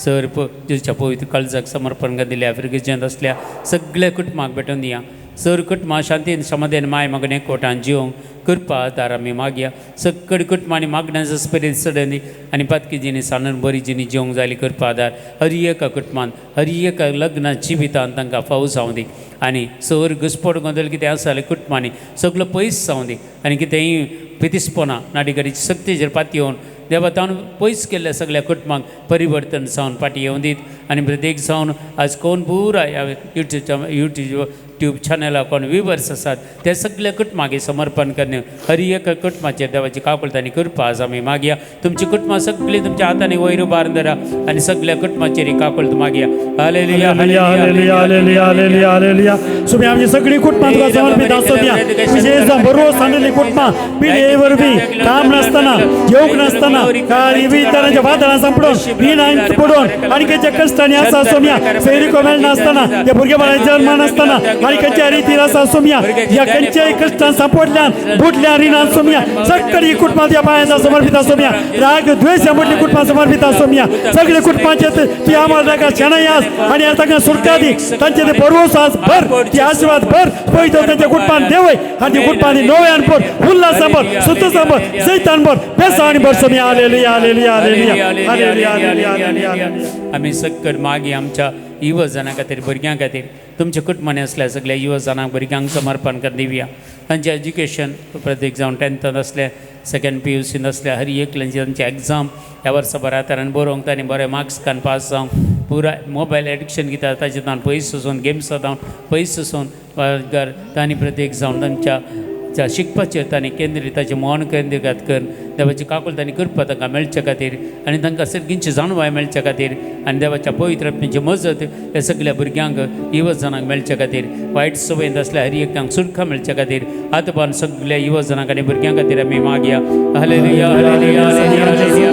सर जेजूच्या पवित्र काळजाक समर्पण दिल्या फिरगेजेंत आसल्या सगळ्या कुटुंबाक भेटून दिया. सर कुटुंबां शांतीन समाधान माय मागणे कोटान जिवंक कृपा आदार आमी मागया. सकड कुटुंबांनी मागण्याचो स्पिरीत चडनी आनी पातकी जिणी सानून बरी जिणी जिवंक जाली कृपा आदार हर एका कुटुंबान हर एका लग्ना जिवितान तांकां फावो जावं दी आनी सर घुसपड गोंदळ कितें आसा जाल्यार कुटुंबांनी सगळो पयस जावं दी आनी कितेंय पितिसपणां नाडिगरीची सक्तीचेर पातयेवन देवा ताणून पयस केल्ल्या सगळ्या कुटुंबांक परिवर्तन जावन फाटीं येवन दीत आनी प्रत्येक जावन आज कोण पुरा ह्या यूट्यूब चॅनला कोण व्युवर्स आसात ते सगळे कुटुंबाक समर्पण करणे हर एक कुटुंबाचेर देवाची काकुळट आनी कृपा आज आमी मागया. तुमची कुटुंबां सगळीं तुमच्या हातांनी वयर उबारून धरा आनी सगळ्या कुटुंबाचेर ही काकुळट मागया. Hallelujah, hallelujah, hallelujah, hallelujah, hallelujah, hallelujah. Sumi आमची सगळी कुटुंबां तुका समर्पित आसोया. विशेष जावन बरो सांडलेली कुटुंबां पिढये वरवीं काम नासतना जेवंक नासतना विविध तरांच्या वादळां सांपडून रिणांत पडून आनी खंयच्या कश्टांनी आसा सोम्या सैरिको मेळनासतना त्या भुरगेपणाचे जन्म नासतना आनी खंयच्या रितीर आसा सोम्या ह्या खंयच्याय कश्टान सांपडल्यान बुडल्या रिणान सोम्या सगळी कुटुंबां त्या पांयांचा समर्पित आसोम्या. राग द्वेष ह्या म्हटली कुटुंबां समर्पित आसोम्या. सगळे कुटुंबांचे ती आम्हाला ताका शेणाय आस आनी तांकां सुटका दी. तांचे ते भरवंस आस भर ती आशिर्वाद भर पळयतो तांच्या कुटुंबान देवय आनी ती कुटुंबांनी नव्यान भर उल्हासान भर सुतसान भर जैतान भर बेसां आनी भर Saumya. Hallelujah, hallelujah, hallelujah, hallelujah, hallelujah, hallelujah, hallelujah. आमी सक्कड मागीर आमच्या युवा जाणां खातीर भुरग्यां खातीर तुमच्या कुटुंबांनी आसल्या सगळ्या युवा जाणांक भुरग्यांक समर्पण कर दिवया. तांचें एज्युकेशन प्रत्येक जावन टेंथान आसले सेकंड पी यू सीन आसल्या हर एकल्यांची तांची एग्जाम ह्या वर्सा बऱ्या तरान बरोवंक तांणी बरे मार्क्स काडून पास जावंक पुराय मोबायल एडिक्शन कितें आसा ताचें ताण पयस वचून गेम्स जावन पयस वचून तांणी प्रत्येक जावन तांच्या शिकपाचेर तांणी केंद्रीत ताचें मन केंद्रीत करून देवाची काकुळट आनी कृपा तांकां मेळचे खातीर आनी तांकां सर्गींची जाणवाय मेळचे खातीर आनी देवाच्या पवित्र आत्म्याची मजत ह्या सगळ्या भुरग्यांक युवा जाणांक मेळचे खातीर वायट सवयेंत आसल्या हर एकट्यांक सुटका मेळचे खातीर आतां सगळ्या युवा जाणांक आनी भुरग्यां खातीर आमी मागया. हालेलुया, हालेलुया, हालेलुया.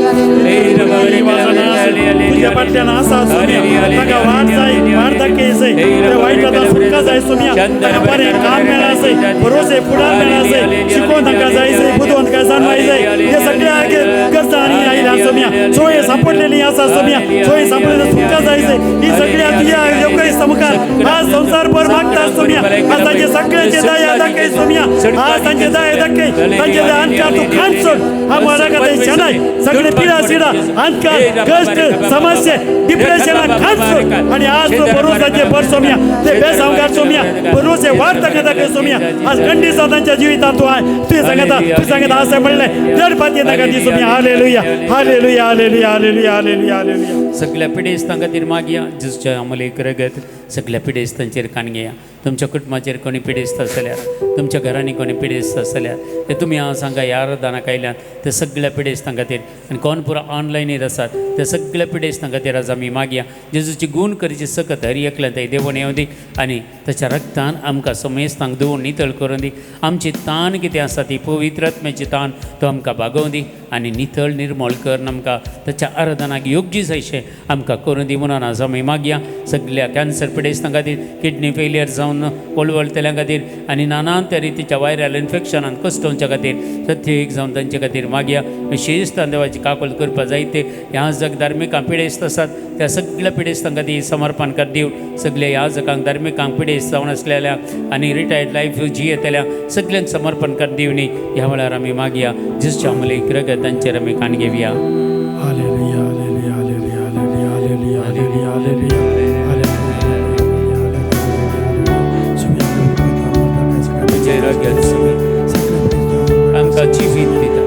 तुज्या फाटल्यान आसा सोम्या ताका वाट जाय वाट दाखय जाय ते वायट आतां सुटका जाय सोम्या ताका बरें काम मेळा जाय भरोसे फुडार मेळा जाय शिकोवन तांकां जाय जाय बुदवंत तांकां जाणवाय जाय हे सगळ्या गरजा आनी आयल्या सोम्या सोय सांपडलेली आसा सोम्या सोय सांपडलेली सुटका जाय जाय ही सगळ्या तुज्या योग्य मुखार आज संवसारभर मागता सोम्या आज तांचे सगळ्यांचे दया दाखय सोम्या आज तांचे दया दाखय तांचे अंतकार तूं खान सोड हा म्हाका ते शेणाय सगळे पिडा सिडा अंतकार कश्ट समस्या डिप्रेशनाक खान सोड आनी आज तो भरोसाचे भर सोम्या ते बेसांवकार सोम्या भरोसे वाट ताका दाखय सोम्या. आज खंडीसा तांच्या जिवितांत तूं तुवें सांगता तूं सांगता अशें म्हणलें जड पातये ताका दी Saumya. Hallelujah, hallelujah, hallelujah, hallelujah, hallelujah, hallelujah. सगळ्या पिडेस्तां खातीर मागया जेजूच्या अमलेक रगत सगळ्या पिडेस्तांचेर काण घेया. तुमच्या कुटुंबाचेर कोणी पिडेस्त आसल्यार तुमच्या घरांनी कोणी पिडेस्त आसल्यार ते तुमी हांव सांगा ह्या आराधनाक आयल्यात ते सगळ्या पिडेस्तां खातीर आनी कोण पुरा ऑनलायनीर आसात ते सगळ्या पिडेस्तां खातीर आज आमी मागया. जेजूची गूण करची सकत हर एकल्यान थंय देवून येवं दी आनी ताच्या रक्तान आमकां समेस्तांक धुवून नितळ करून दी. आमची तान कितें आसा ती पवित्र आत्म्याची तान तो आमकां भागोवं दी आनी नितळ निर्मळ करून आमकां ताच्या आराधनाक योग्य जायशें आमकां करून दी म्हणून आज आमी मागया. सगळ्या कॅन्सर पिडेस्तां खातीर किडनी फेलियर जावन वळवळटल्यां खातीर आनी नाना तरेच्या वायरल इन्फेक्शनान कश्टोवच्या खातीर प्रत्येक जावन तांचे खातीर मागया. विशेषता देवाची काकुळट करपा जायते ह्या जग धार्मिकांक पिडेस्त आसात त्या सगळ्या पिडेस्तां खातीर समर्पण कर दिवन सगल्या ह्या जगांक धार्मिकांक पिडेस्त जावन आसलेल्या आनी रिटायर्ड लायफ जियेतल्या सगल्यांक समर्पण कर दिवनी ह्या वेळार आमी मागया. जेजूच्या अमलेक रगत तांचेर आमी काण घेवया. Hallelujah, hallelujah, hallelujah, hallelujah, hallelujah, hallelujah, तुजें रगत आमकां जिवीत दिता.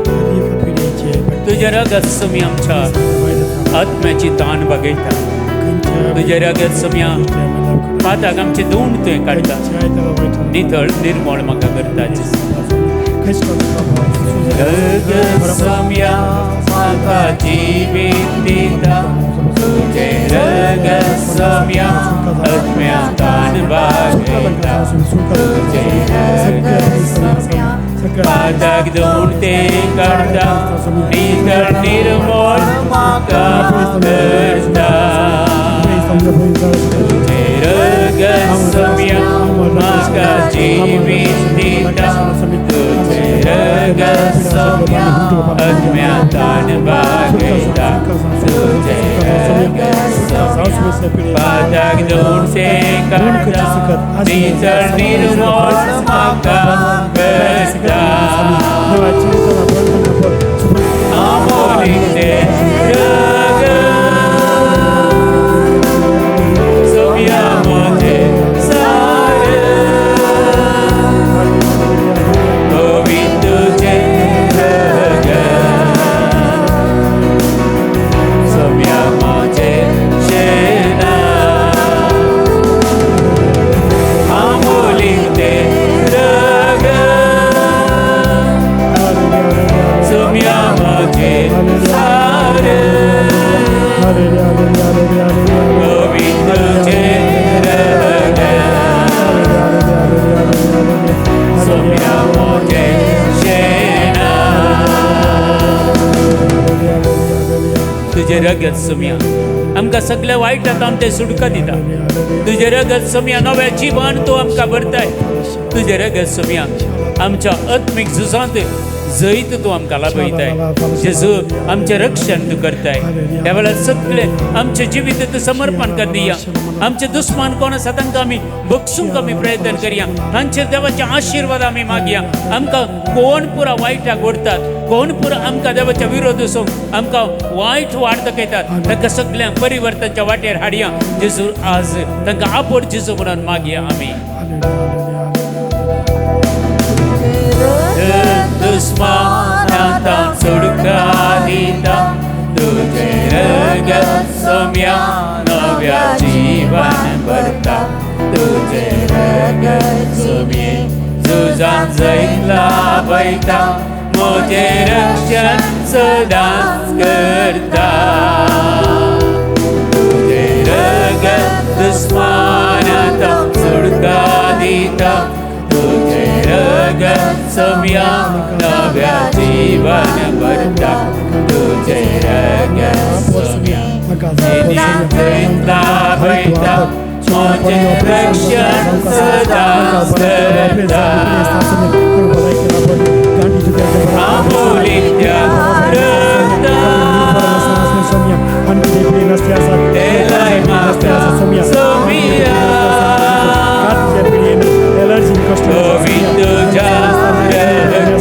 तुजें रगत सुमी आमच्या आत्म्याची तान भागयता. तुजें रगत सुम्या पाताक आमचे दोन तुवें काडटा नितळ निर्मळ म्हाका करता. रगत सम्या म्हाका जिवीत दिता. तुजें रगत सम्या आत्म्या तान भागयता. तुजें रगत सम्या पाताक दोन ते काडटा नितळ निर्मळ म्हाका करता. तुजें रगत सम्या म्हाका जिवीत दिता. तुजें रगत सम्या आत्म्या तान भागयता. तुजें रगत सम्या पादाक दोनशे काडटा नितळ निर्मळ म्हाका करता आमोलीचें रगत सोम्या म्हजें सार गोविंद तुजें रगत सोम्या म्हजें शेणा आमोलीचें रगत सोम्या म्हजें सार गोविंद तुजें रगत सोम्या म्हजें शेणा. तुजें रगत सोम्या आमकां सगळ्या वायटांत आमचें सुटका दिता. तुजें रगत सोम्या नव्या जिवन तूं आमकां भरताय. तुजें रगत सोम्या आमच्या आत्मीक झुजांत जैत तूं आमकां लाभयताय. जेजू आमचें रक्षण तूं करताय. त्या वेळार सगळे आमचें जिवीत तूं समर्पण कर दिया. आमचे दुस्मान कोण आसा तांकां आमी बक्षूंक आमी प्रयत्न करया. तांचेर देवाचे आशिर्वाद आमी मागया. आमकां कोण पुरा वायटाक ओडटात, कोण पुरा आमकां देवाच्या विरोध वचूंक आमकां वायट वाट दाखयतात, तांकां सगळ्यांक परिवर्तनच्या वाटेर हाडया. जेजू आज तांकां आपोड जेजू म्हणून मागया आमी. दुस्मानांत सुटका दिता तुजें रगत सोम्या नव्या जीवन भरता. तुजें रगत सोम्ये झुजान जैत लाभयता म्हजें रक्षण सदांच करता. तुजें रगत दुस्मानांत सुटका दिता तुजें रगत सोम्या नव्या जीवन भरता. तुजें रगत सोम्या जैत लाभयता म्हजें रक्षण सदांच करता. आमोलीच्या रगतान तेलाय म्हाका सोम्या गोविंद तुज्या रगतान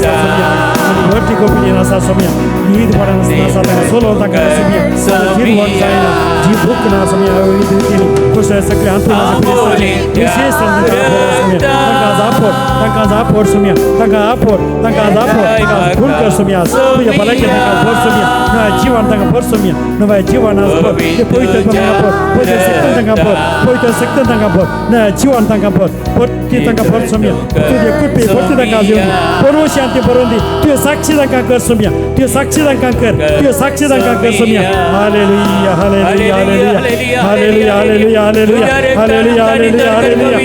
साक्षी तांकां कर सोम्या, तुवें साक्षी तांकां कर, तुवें साक्षी तांकां कर Saumya. Hallelujah hallelujah hallelujah hallelujah hallelujah hallelujah hallelujah hallelujah.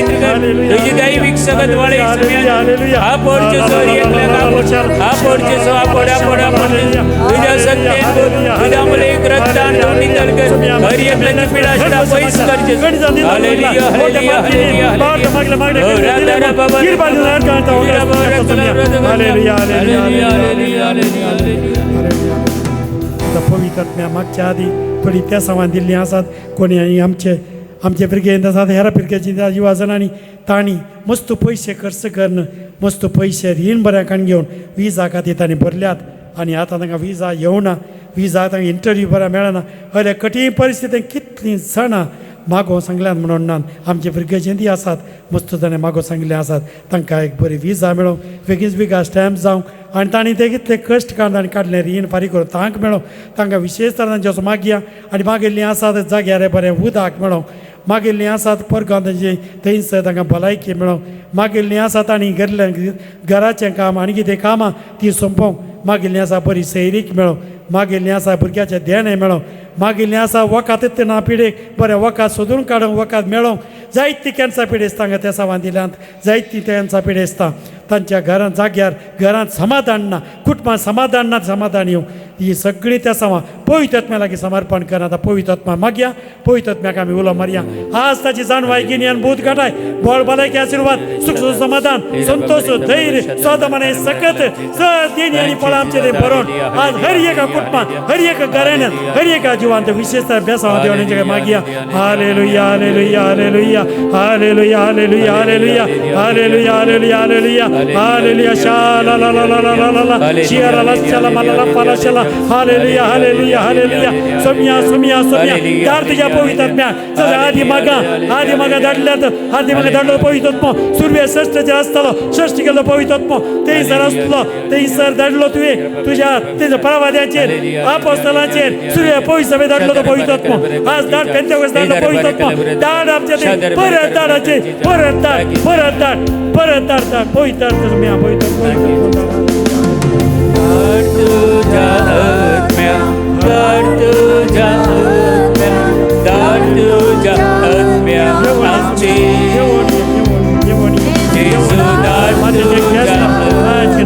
तुजी दैवीक सगत वाळे हालेलुया. आपोड जेजू एकल्याक आपोड आपोड जेजू आपोड आपोड आपोड. तुज्या सत्तेन तुज्या मुलेक रक्तान तूं नितळ कर. हर एकल्याची पिडा आसता पयस कर जेजू. Hallelujah hallelujah hallelujah. Hallelujah hallelujah hallelujah. आतां पवित्र आत्म्या मागच्या आदी थोडी त्या सामान दिल्लीं आसात. कोणी आनी आमचे आमचे पिरगेंत आसात हेर पिरगेची युवा जाणांनी तांणी मस्त पयशे खर्च करून मस्त पयशे रीण बऱ्या काडून घेवन विजा खातीर तांणी भरल्यात आनी आतां तांकां विजा येवना, विजा तांकां इंटरव्यू बऱ्या मेळना. हय कठीण परिस्थितीन कितलीं जाणां मागो सांगल्यात म्हणून ना. आमचे भुरगे आसात मस्त ताणें मागो सांगिल्ले आसात तांकां एक बरी विजा मेळोंक बेगीन बेगीन स्टॅम्प जावंक आनी तांणी ते कितले कश्ट काडून तांणी काडलें रीण फारीक करून तांक मेळोंक तांकां विशेश तांचे असो मागया. आनी मागिल्लीं आसात जाग्यार बरें उदक मेळोंक, मागिल्लीं आसात परगांव तांची थंयसर तांकां भलायकी मेळोंक, मागिल्लीं आसात आनी घरल्या घराचें काम आनी कितें कामां ती सोंपोवंक, मागिल्लीं आसा बरी सैरीक मेळोंक, मागिल्लीं आसा भुरग्याचें देणें मेळोंक, मागिल्लीं आसा वखद ना पिडेक बरें वखद सोदून काडूंक वखद मेळोंक. जायतीं कॅन्सर पिडेस्तांक त्या सामान दिल्यांत, जायतीं कॅन्सर पिडेस्तां तांच्या घरांत जाग्यार घरांत समाधान ना, कुटुंबांत समाधान ना, समाधान येवं ही सगळीं त्या सामान पवित्र आत्म्या लागीं समर्पण कर. आतां पवित्र आत्मा मागया, पवित्र आत्म्याक आमी उलो मारया. आज ताची जाणवाय गिन्यान बूद घटाय बळ भलायकी आशिर्वाद सुख समाधान संतोष धैर्य स्वादमाने सकत देणी आनी फळां आमचे ते भरून आज हर एका कुटुंबात हर एका घराण्यात हर एका जिवांत विशेषतः बेसांव देवाने मागया. Hallelujah hallelujah hallelujah hallelujah hallelujah hallelujah hallelujah hallelujah hallelujah hallelujah शाला ला ला ला ला ला ला शियाला ला शाला मला ला पाला शाला. Hallelujah hallelujah hallelujah. सोम्या सोम्या सोम्या दार तुझ्या पवित्र आत्म्या आदी मागा आदी मागा धाडल्यात आदी मागा धाडलो पवित्र आत्मो सुर्वे षष्ठचेर आसतलो षष्ठ केलो पवित्र आत्मो थंयसर आसलो थंयसर धाडलो तुवें तुज्या तेच्या प्रवाद्याचेर आपोस्तलाचेर सुर्वे पवित्र सभे धाडलो तो पवित्र आत्मो. आज धाड पेंतेकोस्त धाडलो पवित्र आत्मो. धाड आमच्या ते परत धाडाचे परत धाड परत धाड परत धाड धाड पवित्र आत्म्या पवित्र तुझ्या आत्म्या धाड तुझ्या आत्म्या धाड तुझ्या आत्म्या आमचे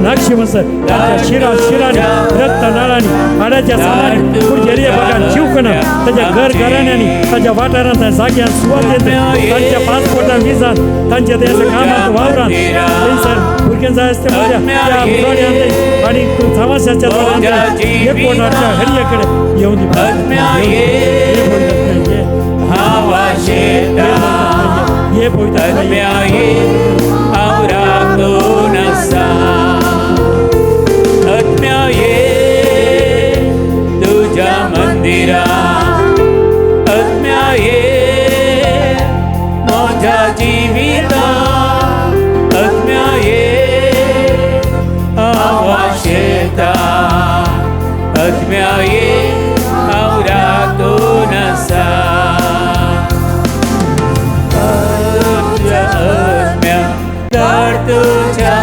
ताच्या शिरा शिरांनी रक्तनाळांनी हाडाच्या सालांनी पुढच्या भागान जीवकणा ताच्या घर घराण्यांनी ताच्या वाठारांत जाग्यान सुवातेत तांच्या पासपोर्टान विजान तांच्या त्या कामांत वावरान थंयसर भुरगें जाय आसता त्या दोळ्यांत आनी समाजाच्या दोळ्यांत एकवटाच्या हर कडेन येवन ये पवित्र तुझ्या मंदिरा आत्म्या ये म्हज्या जिविता आत्म्या ये हांव आशेता आत्म्या ये हांव राखून आसा. तुझ्या आत्म्या धाड तुझ्या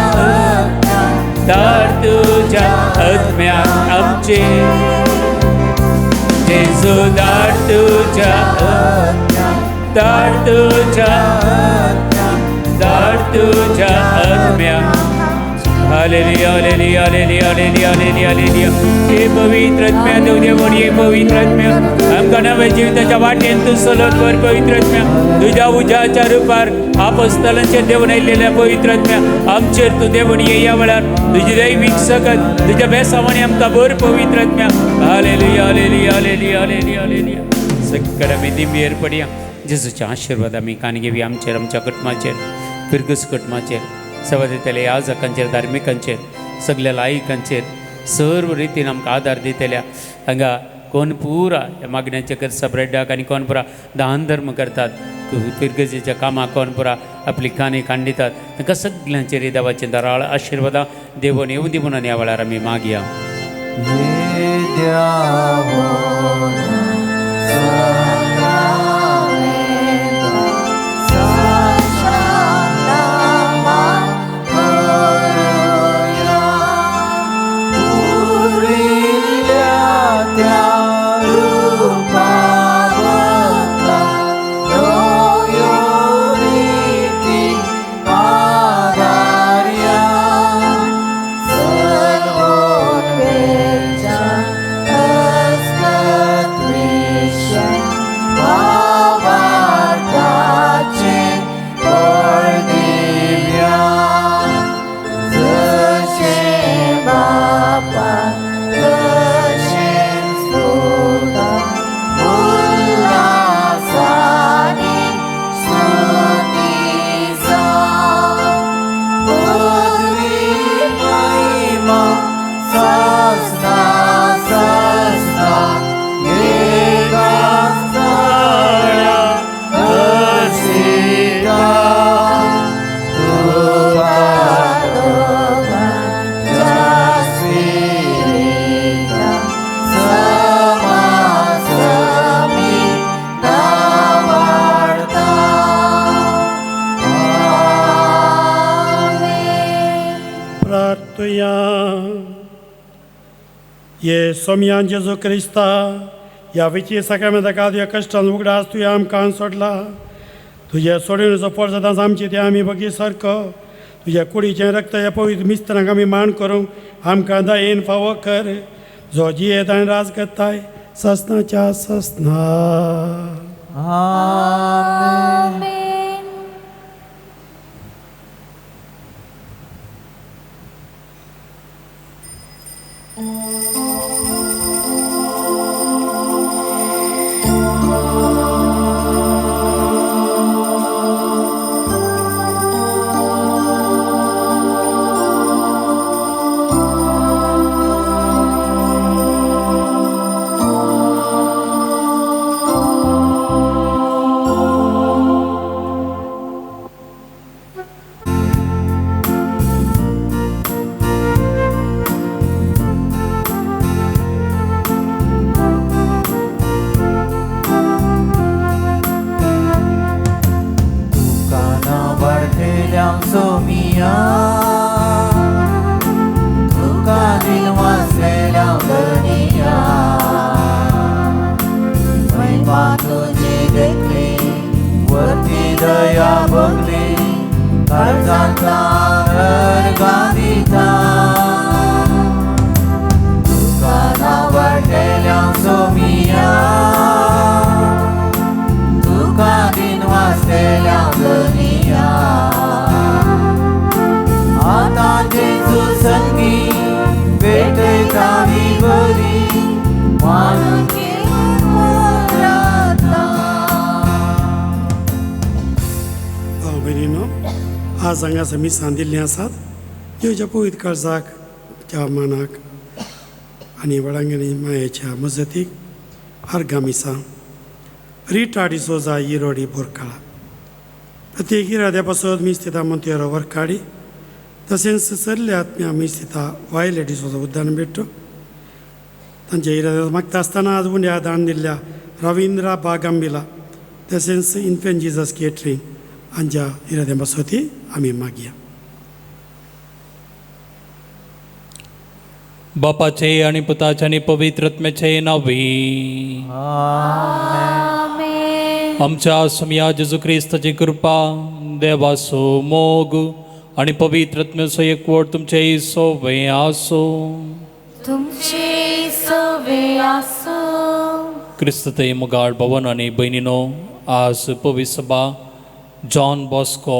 धाड तुझ्या आत्म्या आमचे जेजू धाड तुझ्या धाड तुझ्या धाड तुझ्या आत्म्या. Hallelujah hallelujah hallelujah hallelujah hallelujah hallelujah. हे पवित्र आत्म्या देव देवण हे पवित्र आत्म्या आमकां नव्या जिविताच्या वाटेन तूं चलत व्हर पवित्र आत्म्या. तुज्या उज्याच्या रुपार आपोस्तलांचेर देवून आयिल्ल्या पवित्र आत्म्या आमचेर तूं देवून ये ह्या वेळार तुजी दैवीक सकत तुज्या बेसावांनी आमकां भर पवित्र आत्म्या. Hallelujah hallelujah hallelujah hallelujah hallelujah. सकड आमी दिंबेर पडया जेजूचे आशिर्वाद आमी कान घेवया आमचेर आमच्या कुटुंबाचेर फिरगस कुटुंबाचेर सेवा दितले याजकांचेर धार्मिकांचेर सगल्या लायकांचेर सर्व रितीन आमकां आदार दितल्या. हांगा कोण पुरा मागण्याचे करसा ब्रेडाक आनी कोण पुरा दान धर्म करतात फिरगजेच्या कामाक कोण पुरा आपली काणी कांडितात तांकां सगल्यांचेर देवाचे दराळ आशिर्वादां देवून येवं दी म्हणून ह्या वेळार आमी मागया. ये सोमयान जेजू क्रिस्ता ह्या विची साक्रामेंता तुज्या कश्टान उगडास तुवें आमकां सोडला. तुज्या सोडीचो फळ सदांच आमची ते आमी बगी सारको तुज्या कुडीचें रक्त ह्या पवित्र मिस्त्रांक आमी मान करूंक आमकां दयेन फावो कर, जो जियेत आनी राज करताय ससनाच्या ससना. आमेन. आज हांगासर मिसां दिल्लीं आसात देवच्या पवित्र काळजाक त्या मानाक आनी वळांगणी मायेच्या मजतीक अर्घा मिसां रिटा डिसोजा इरोडी बोरकाळा प्रत्येक इराद्या पासत मीस दिता मोंतेरो वरकाडी तशेंच सरले आत्म्या मीस दिता वायले डिसोजा उद्दान भेटो तांच्या इराद्या मागता आसतना आज उंड्या दान दिल्ल्या रविंद्रा बागांबिला तशेंच इन्फेंट जिजस केटरींग हांच्या इराद्या पासत आमी मागया. बापाचे आनी पुताचे आनी पवित्र आत्म्याचे नांवी आमेन. आमच्या स्वामया जेजू क्रिस्ताची कृपा, देवाचो मोग आनी पवित्र आत्म्याचो एकवट तुमचे सोवे आसो. तुमचे सोवे आसो. क्रिस्त मोगाळ भवन आनी भयणीनो, आज पवित्र सभा जॉन बॉस्को,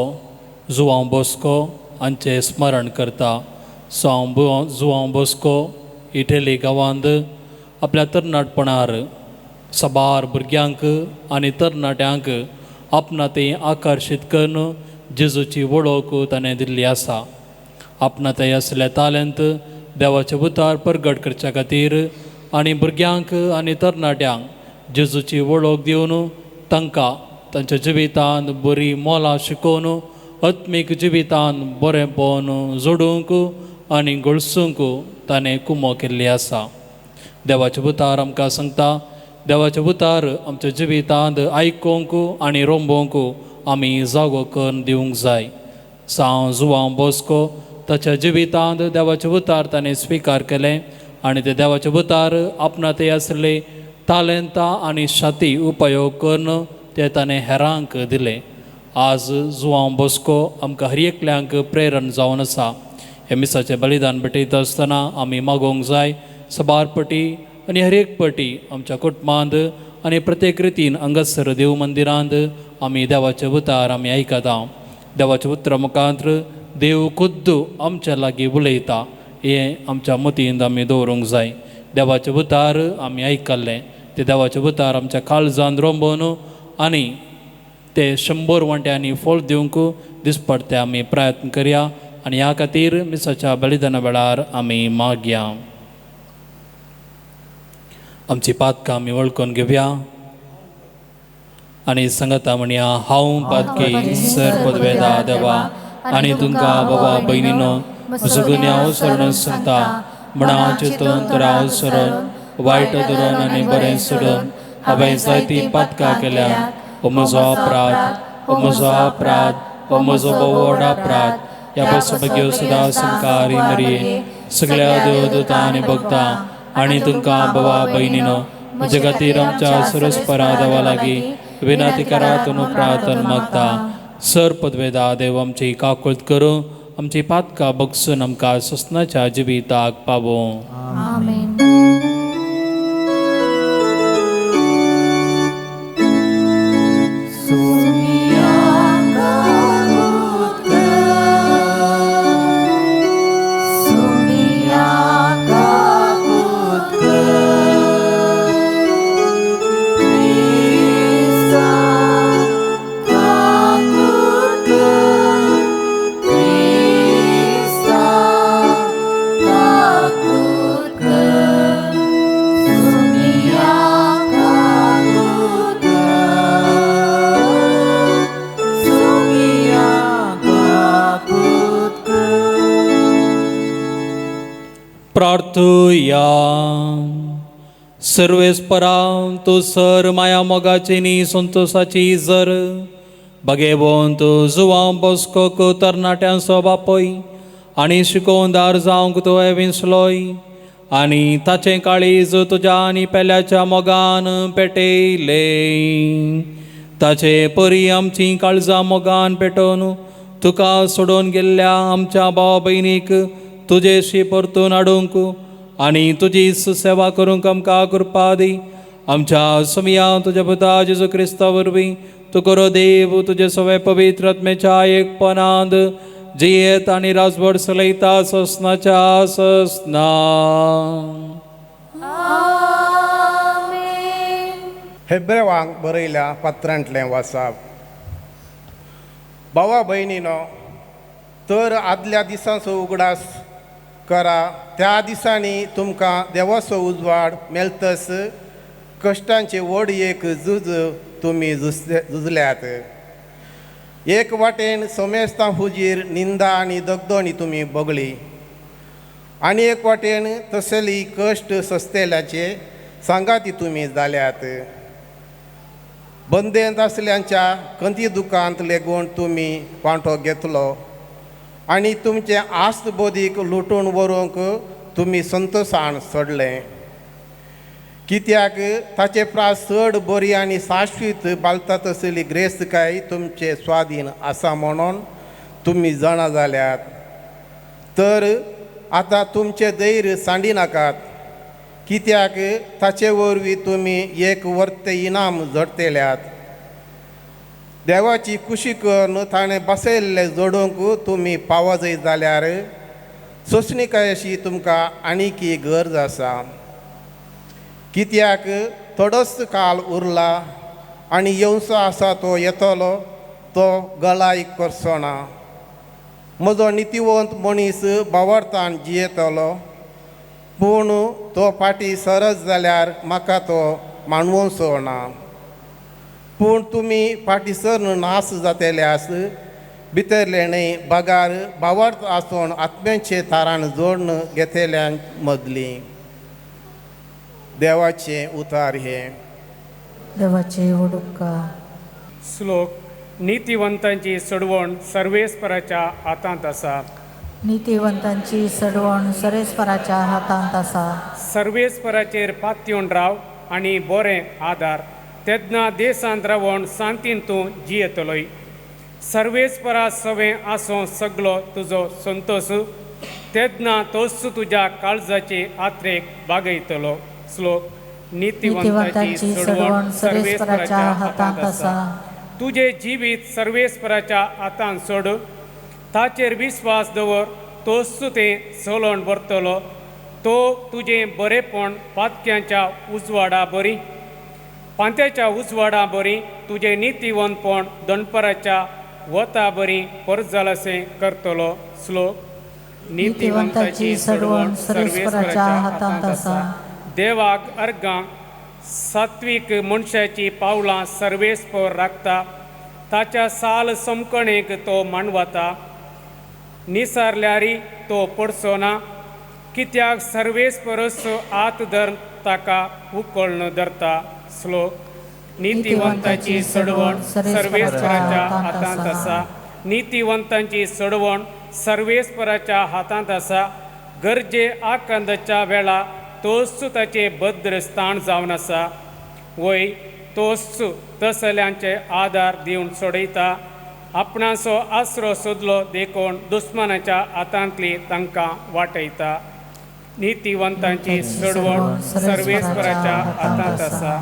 जुआंव बॉस्को हांचें स्मरण करता. जुआंव बॉस्को इटली गांवांत आपल्या तरणाटपणार साबार भुरग्यांक आनी तरणाट्यांक आपणा ते आकर्शीत करून जेजूची वळख ताणें दिल्ली आसा. आपणा ते आसल्या तालेंत देवाचे उतार परगट करच्या खातीर आनी भुरग्यांक आनी तरणाट्यांक जेजूची वळख दिवन तांकां तांच्या जिवितांत बरी मोलां शिकोवन आत्मीक जिवितांत बरेंपण जोडूंक आनी गळसूंक ताणें कुमो केल्ली आसा. देवाचे उतार आमकां सांगता, देवाचे उतार आमच्या जिवितांत आयकूंक आनी रोंबोवंक आमी जागो करून दिवंक जाय. सांव जुआंव बॉस्को ताच्या जिवितांत देवाचे उतार ताणें स्विकार केलें आनी ते देवाचे उतार आपणा ते आसले तालेंतां आनी शाती उपयोग करून ते ताणें हेरांक दिलें. आज जुआंव बॉस्को आमकां हर एकल्यांक प्रेरण जावन आसा. हे मिसाचें बलिदान भेटयता आसतना आमी मागोवंक जाय साबार पटी आनी हर एक पटी आमच्या कुटुंबांत आनी प्रत्येक रितीन हांगासर देव मंदिरांत आमी देवाचे उतार आमी आयकता. देवाचे उतरा मुखांत देव खुद्द आमच्या लागीं उलयता हें आमच्या मतींत आमी दवरूंक जाय. देवाचे उतार आमी आयकल्लें ते देवाचे उतार आमच्या काळजान रोंबोवन आनी ते 100 वांट्यांनी फळ दिवंक दिसपडटे आमी प्रयत्न करया आनी ह्या खातीर मिसाच्या बलिदाना वेळार आमी मागया. आमची पातकां आमी वळखून घेवया आनी सांगता म्हणया, हांव पातकी सर पदवेदा देवा आनी तुमकां बाबा भयणीनो म्हजो गुन्यांव सरण सांगता म्हणा चिंतून तर सरून वायट धरून आनी बरें सोडून हांवें जायतीं पातकां केल्या. ओ म्हजो अपराध, ओ म्हजो अपराध, ओ म्हजो भोव व्हड अपराध. ह्या पासून सदां संकारी मरये सगळ्या देवदूतां आनी भक्तां आनी तुमकां बाबा भयणीनो म्हजे खातीर आमच्या सरस्परा देवा लागीं विनंती करात प्रार्थना मागता. सर पदवेदा देव आमची काकुळत करूं आमची पातकां बगसून आमकां ससनाच्या जिविताक पावों. आमेन. प्रार्थुया. सर्वेस्परा तूं सर माया मोगाची नी संतोसाची जर बगेवंत जुवांव बॉस्कोक तरणाट्यांचो बापय आनी शिकोवदार जावंक तुवें विंचलोय आनी ताचें काळीज तुज्या आनी पेल्याच्या मोगान पेटयलें. ताचे परी आमची काळजां मोगान पेटोवन तुका सोडून गेल्ल्या आमच्या भाव भयणीक तुजेशी परतून हाडूंक आनी तुजी सेवा करूंक आमकां कृपा दी. आमच्या समया तुज्या पुता जेजू क्रिस्ता वरवीं तूं खरो देव तुजे सगळे पवित्र आत्म्याच्या एकपणांत जियेत आनी राजवट चलयता ससनाच्या ससना. हेब्रेवांक बरयल्या पत्रांतलें वासाप. भावा भयणीनो, तर आदल्या दिसांचो उगडास करा, त्या दिसांनी तुमकां देवाचो उजवाड मेळतस कश्टांचे व्हड एक झूज तुमी झुजल्यात. एक वाटेन समेस्तां हुजीर निंदा आनी दगदणी तुमी भोगली आनी एक वाटेन तसली कश्ट सोंसतल्याचे सांगाती तुमी जाल्यात. बंदेंत आसल्यांच्या कंती दुकांत लेगून तुमी वांटो घेतलो आनी तुमचें आस्त बोधीक लुटून व्हरूंक तुमी संतोशान सोडलें. कित्याक ताचे प्रास चड बरी आनी शाश्वीत बालता तसली ग्रेस्तकाय तुमचे स्वाधीन आसा म्हणून तुमी जाणा जाल्यात. तर आतां तुमचें धैर्य सांडी नाकात, कित्याक ताचे वरवीं तुमी एक वर्ते इनाम जोडटेल्यात. देवाची खुशी करून ताणें बसयल्लें जोडूंक तुमी पावजय जाल्यार सोंसणीकायेची तुमकां आनीक गरज आसा. कित्याक थोडोच काळ उरला आनी येवचो आसा तो येतलो, तो गलाय करचो ना. म्हजो नितीवंत मनीस बावडतान जियेतलो, पूण तो फाटीं सरत जाल्यार म्हाका तो मानवचो ना. पूण तुमी फाटीं सरन नास जातले आस भितरले न्हय बगार बावडत आसून आत्म्याचे तारान जोडून घेतल्या मदली. देवाचें उतार हें. देवाचे उपकार. श्लोक. नीतिवंतांची सोडवण सर्वेस्पराच्या हातांत आसा. नीतिवंतांची सडवण सर्वेस्पराच्या हातांत आसा. सर्वेस्पराचेर पातयेवन राव आनी बरें आदार, तेन्ना देशांत रावण शांतीन तूं जियेतलोय. सर्वेस्परा सवें आसूं सगलो तुजो संतोश, तेन्ना तोच तुज्या काळजाचे आत्रेक बागयतलो. श्लोक. नीतिवंताची सोडवण सर्वेस्पराच्या हातांत आसा. तुजें जिवीत सर्वेस्पराच्या हातांत सोड, ताचेर विस्वास दवर, तोच तें चलोवन व्हरतलो. तो तुजें बरेपण पातक्यांच्या उजवाडा बरी, पांत्याच्या उजवाडा बरी, तुजें नितीवंतपण दनपराच्या वता बरी परजालासें करतलो. श्लोक. नीतिवंताची सोडवण सर्वेस्पराच्या हातांत आसा. देवाक अर्गां सात्वीक मनशाची पावलां सर्वेस्पर राखता, ताच्या साल समकणेक तो मांडवता. निसारल्यारी तो पडचो ना, कित्याक सर्वेस्परस आत धर ताका उकळून धरता. श्लोक. नीतिवंताची सोडवण सर्वेस्पराच्या हातांत आसा. नीतिवंतांची सोडवण सर्वेस्पराच्या हातांत आसा. गरजे आकांदाच्या वेळा तोच ताचें भद्र स्थान जावन आसा. वय तोच तसल्यांचे आदार दिवन सोडयता. आपणाचो आसरो सोदलो देखून दुस्मानाच्या हातांतली तांकां वाटयता. नीतिवंतांची सोडवण सर्वेस्पराच्या हातांत आसा.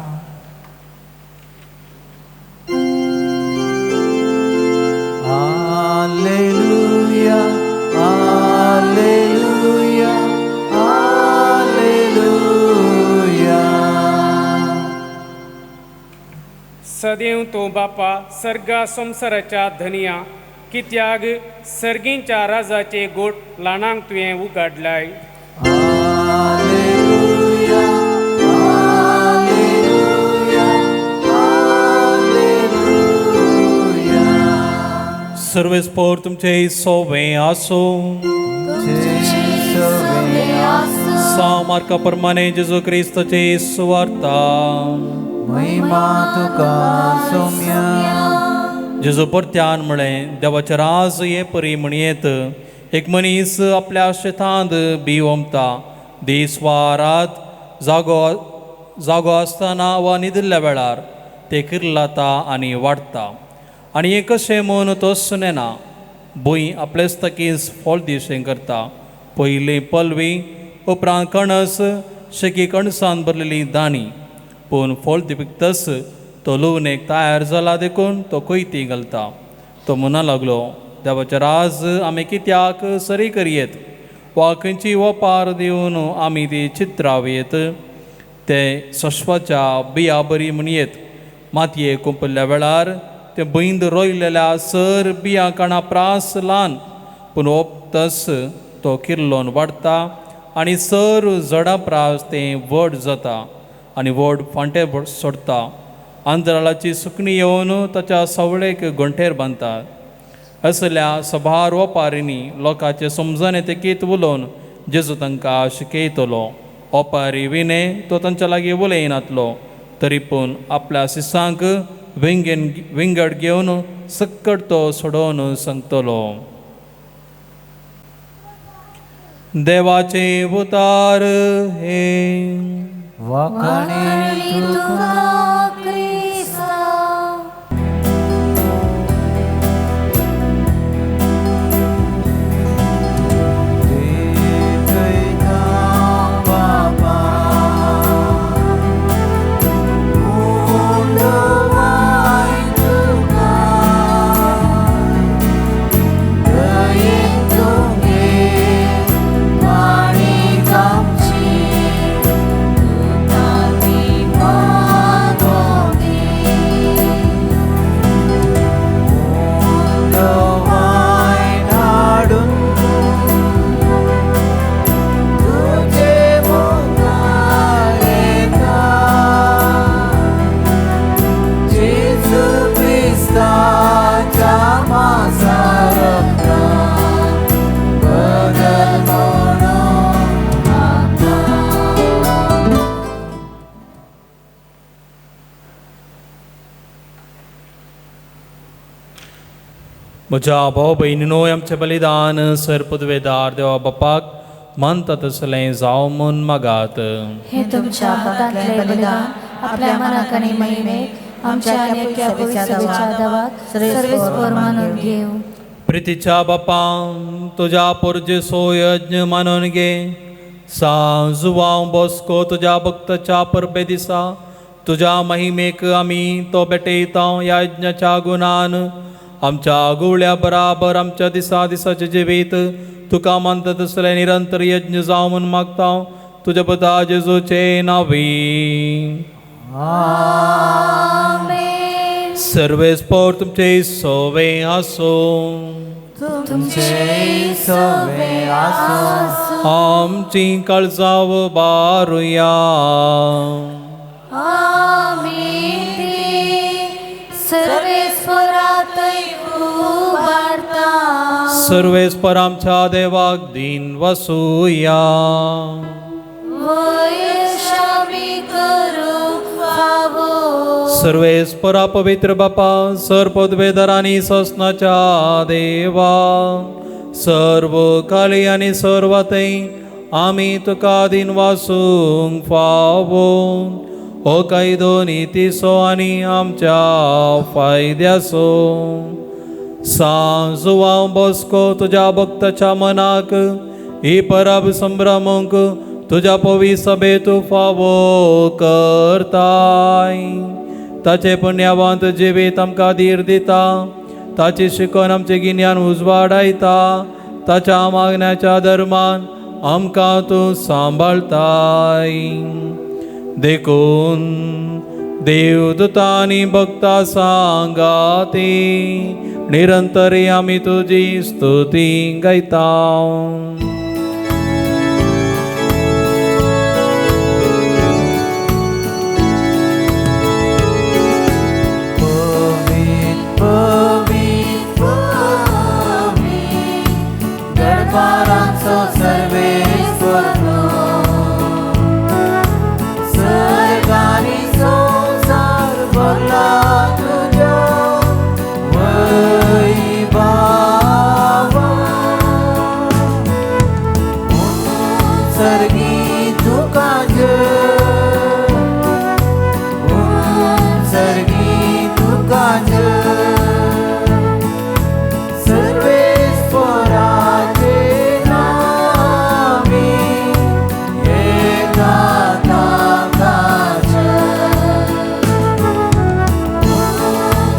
Alleluia, alleluia, alleluia. सदैव तूं बापा सर्गा संवसाराच्या धनया, कित्याक सर्गींच्या राजाचे गोट ल्हानांक तुवें उगाडलाय. Alleluia, alleluia, alleluia. सर्वेस्पर तुमचे सोवे आसूं. तुमचे सोवे आसूं. सांव मार्का प्रमाणे जेजू क्रिस्ताची सुवार्ता. महिमा तुका सोम्या. जेजू परत्यान म्हळें, देवाचें राज हे परी म्हणयेत, एक मनीस आपल्या शेतांत बी ओंपता. दीस वा रात जागो जागो आसतना वा न्हिदिल्ल्या वेळार ते किर्लाता आनी वाडटा आनी हें कशें म्हूण तोच नेना. भूंय आपलेच तकीच फळ दिवशें करता. पयलीं पलवी, उपरांत कणस, शेकी कणसान भरलेली दाणी. पूण फळ दिपिकतच तो लुवणेक तयार जाला देखून तो कोयती घालता. तो म्हणा लागलो, देवाचें राज आमी कित्याक सरी करयेत वा खंयची ओपार दिवन आमी ती चित्रावयेत? ते सश्वाच्या बिया बरी म्हणयेत. मातये कुंपल्ल्या वेळार ते बैंद रोयलेल्या सर बियां काणा प्रास ल्हान, पूण ओपतस तो किर्लोन वाडटा आनी सर जडां प्रास तें व्हड जाता आनी व्हड फांटे सोडटा. आंतराळाची सुकणी येवन ताच्या सवळेक गोंठेर बांदतात. असल्या सभार ओपारींनी लोकांचे समजणे तेकीत उलोवन जेजू तांकां शिकयतलो. ओपारी विणे तो तांच्या लागीं उलयनातलो, तरी पूण आपल्या शिसांक विंगेन विंगड घेवन सक्कड तो सोडोवन सांगतलो. देवाचे उतार हे वाखाणे तुका क्रिस्ता. म्हज्या भाव भयणीनो, आमचें बलिदान सर पदवेदार देवा बापाक मानता तसलें जावं म्हूण मागात. हे तुमच्या हातांतलें बलिदान आपल्या मनाक आनी महिमेक आमच्या आनी एका पवित्र सभेच्या देवाक सर्वेस्पर मानून घेवं. प्रितीच्या बापा, तुज्या पोरजेसो यज्ञ मानून घे. सांव जुवांव बॉस्को तुज्या भक्ताच्या परबे दिसा तुज्या महिमेक आमी तो भेटयता. ह्या यज्ञाच्या गुणान आमच्या गुवळ्या बराबर आमच्या दिसा दिसाचें जिवीत तुका मानता तसलें निरंतर यज्ञ जावं म्हूण मागता. तुज्या पुता जेजूचे नांवी. आमेन. सर्वेस्पर तुमचे सोवे आसूं. तुमचे सोवे आसूं. आमची काळजां बारुया. आमी ती सर्वेस्परातय उबारता. सर्वेस्पर आमच्या देवाक दीन वसुया. वयशामी करूंक फावो. सर्वेस्परा पवित्र बापा, सर पदवेदार आनी ससनाच्या देवा, सर्व काली आनी सर्वातय आमी तुका दीन वासूंक फावो. हो कायदो नितीचो आनी आमच्या फायद्याचो. सांव जुवांव बॉस्को तुज्या भक्ताच्या मनाक ही परब संभ्रमूंक तुज्या पवी सभेत फावो करताय. ताचे पुण्यावंत जिवीत आमकां धीर दिता. ताची शिकवण आमचें गिन्यान उजवाडायता. ताच्या मागण्याच्या धर्मान आमकां तूं सांबाळताय. देखून देवदूतांनी भक्ता सांगाती निरंतर आमी तुजी स्तुती गायता. पवित्र पवित्र दरबारांचो सर्वेस्पर. सर्गी तुका जय, सर्गी तुका जय, सर्वेस्पराचे नामी येता ताका जय,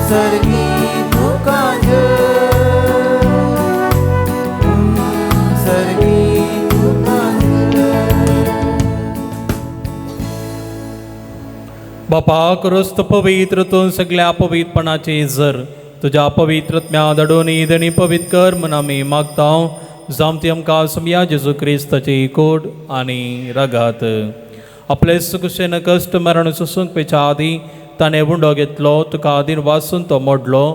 सर्गी तुका जय, सर्गी तुका जय. बापा क्रिस्त पवित्र तूं सगळ्या पवित्रपणाची जर तुज्या पवित्रत्म्या धाडून देणी पवित्र कर म्हूण आमी मागता. जावं ती आमकां समया जेजू क्रिस्ताची कोड आनी रगात. आपले सुकुशेन कश्ट मरण सोसूंक पेच्या आदी ताणें उंडो घेतलो, तुका आदीन वासून तो मोडलो,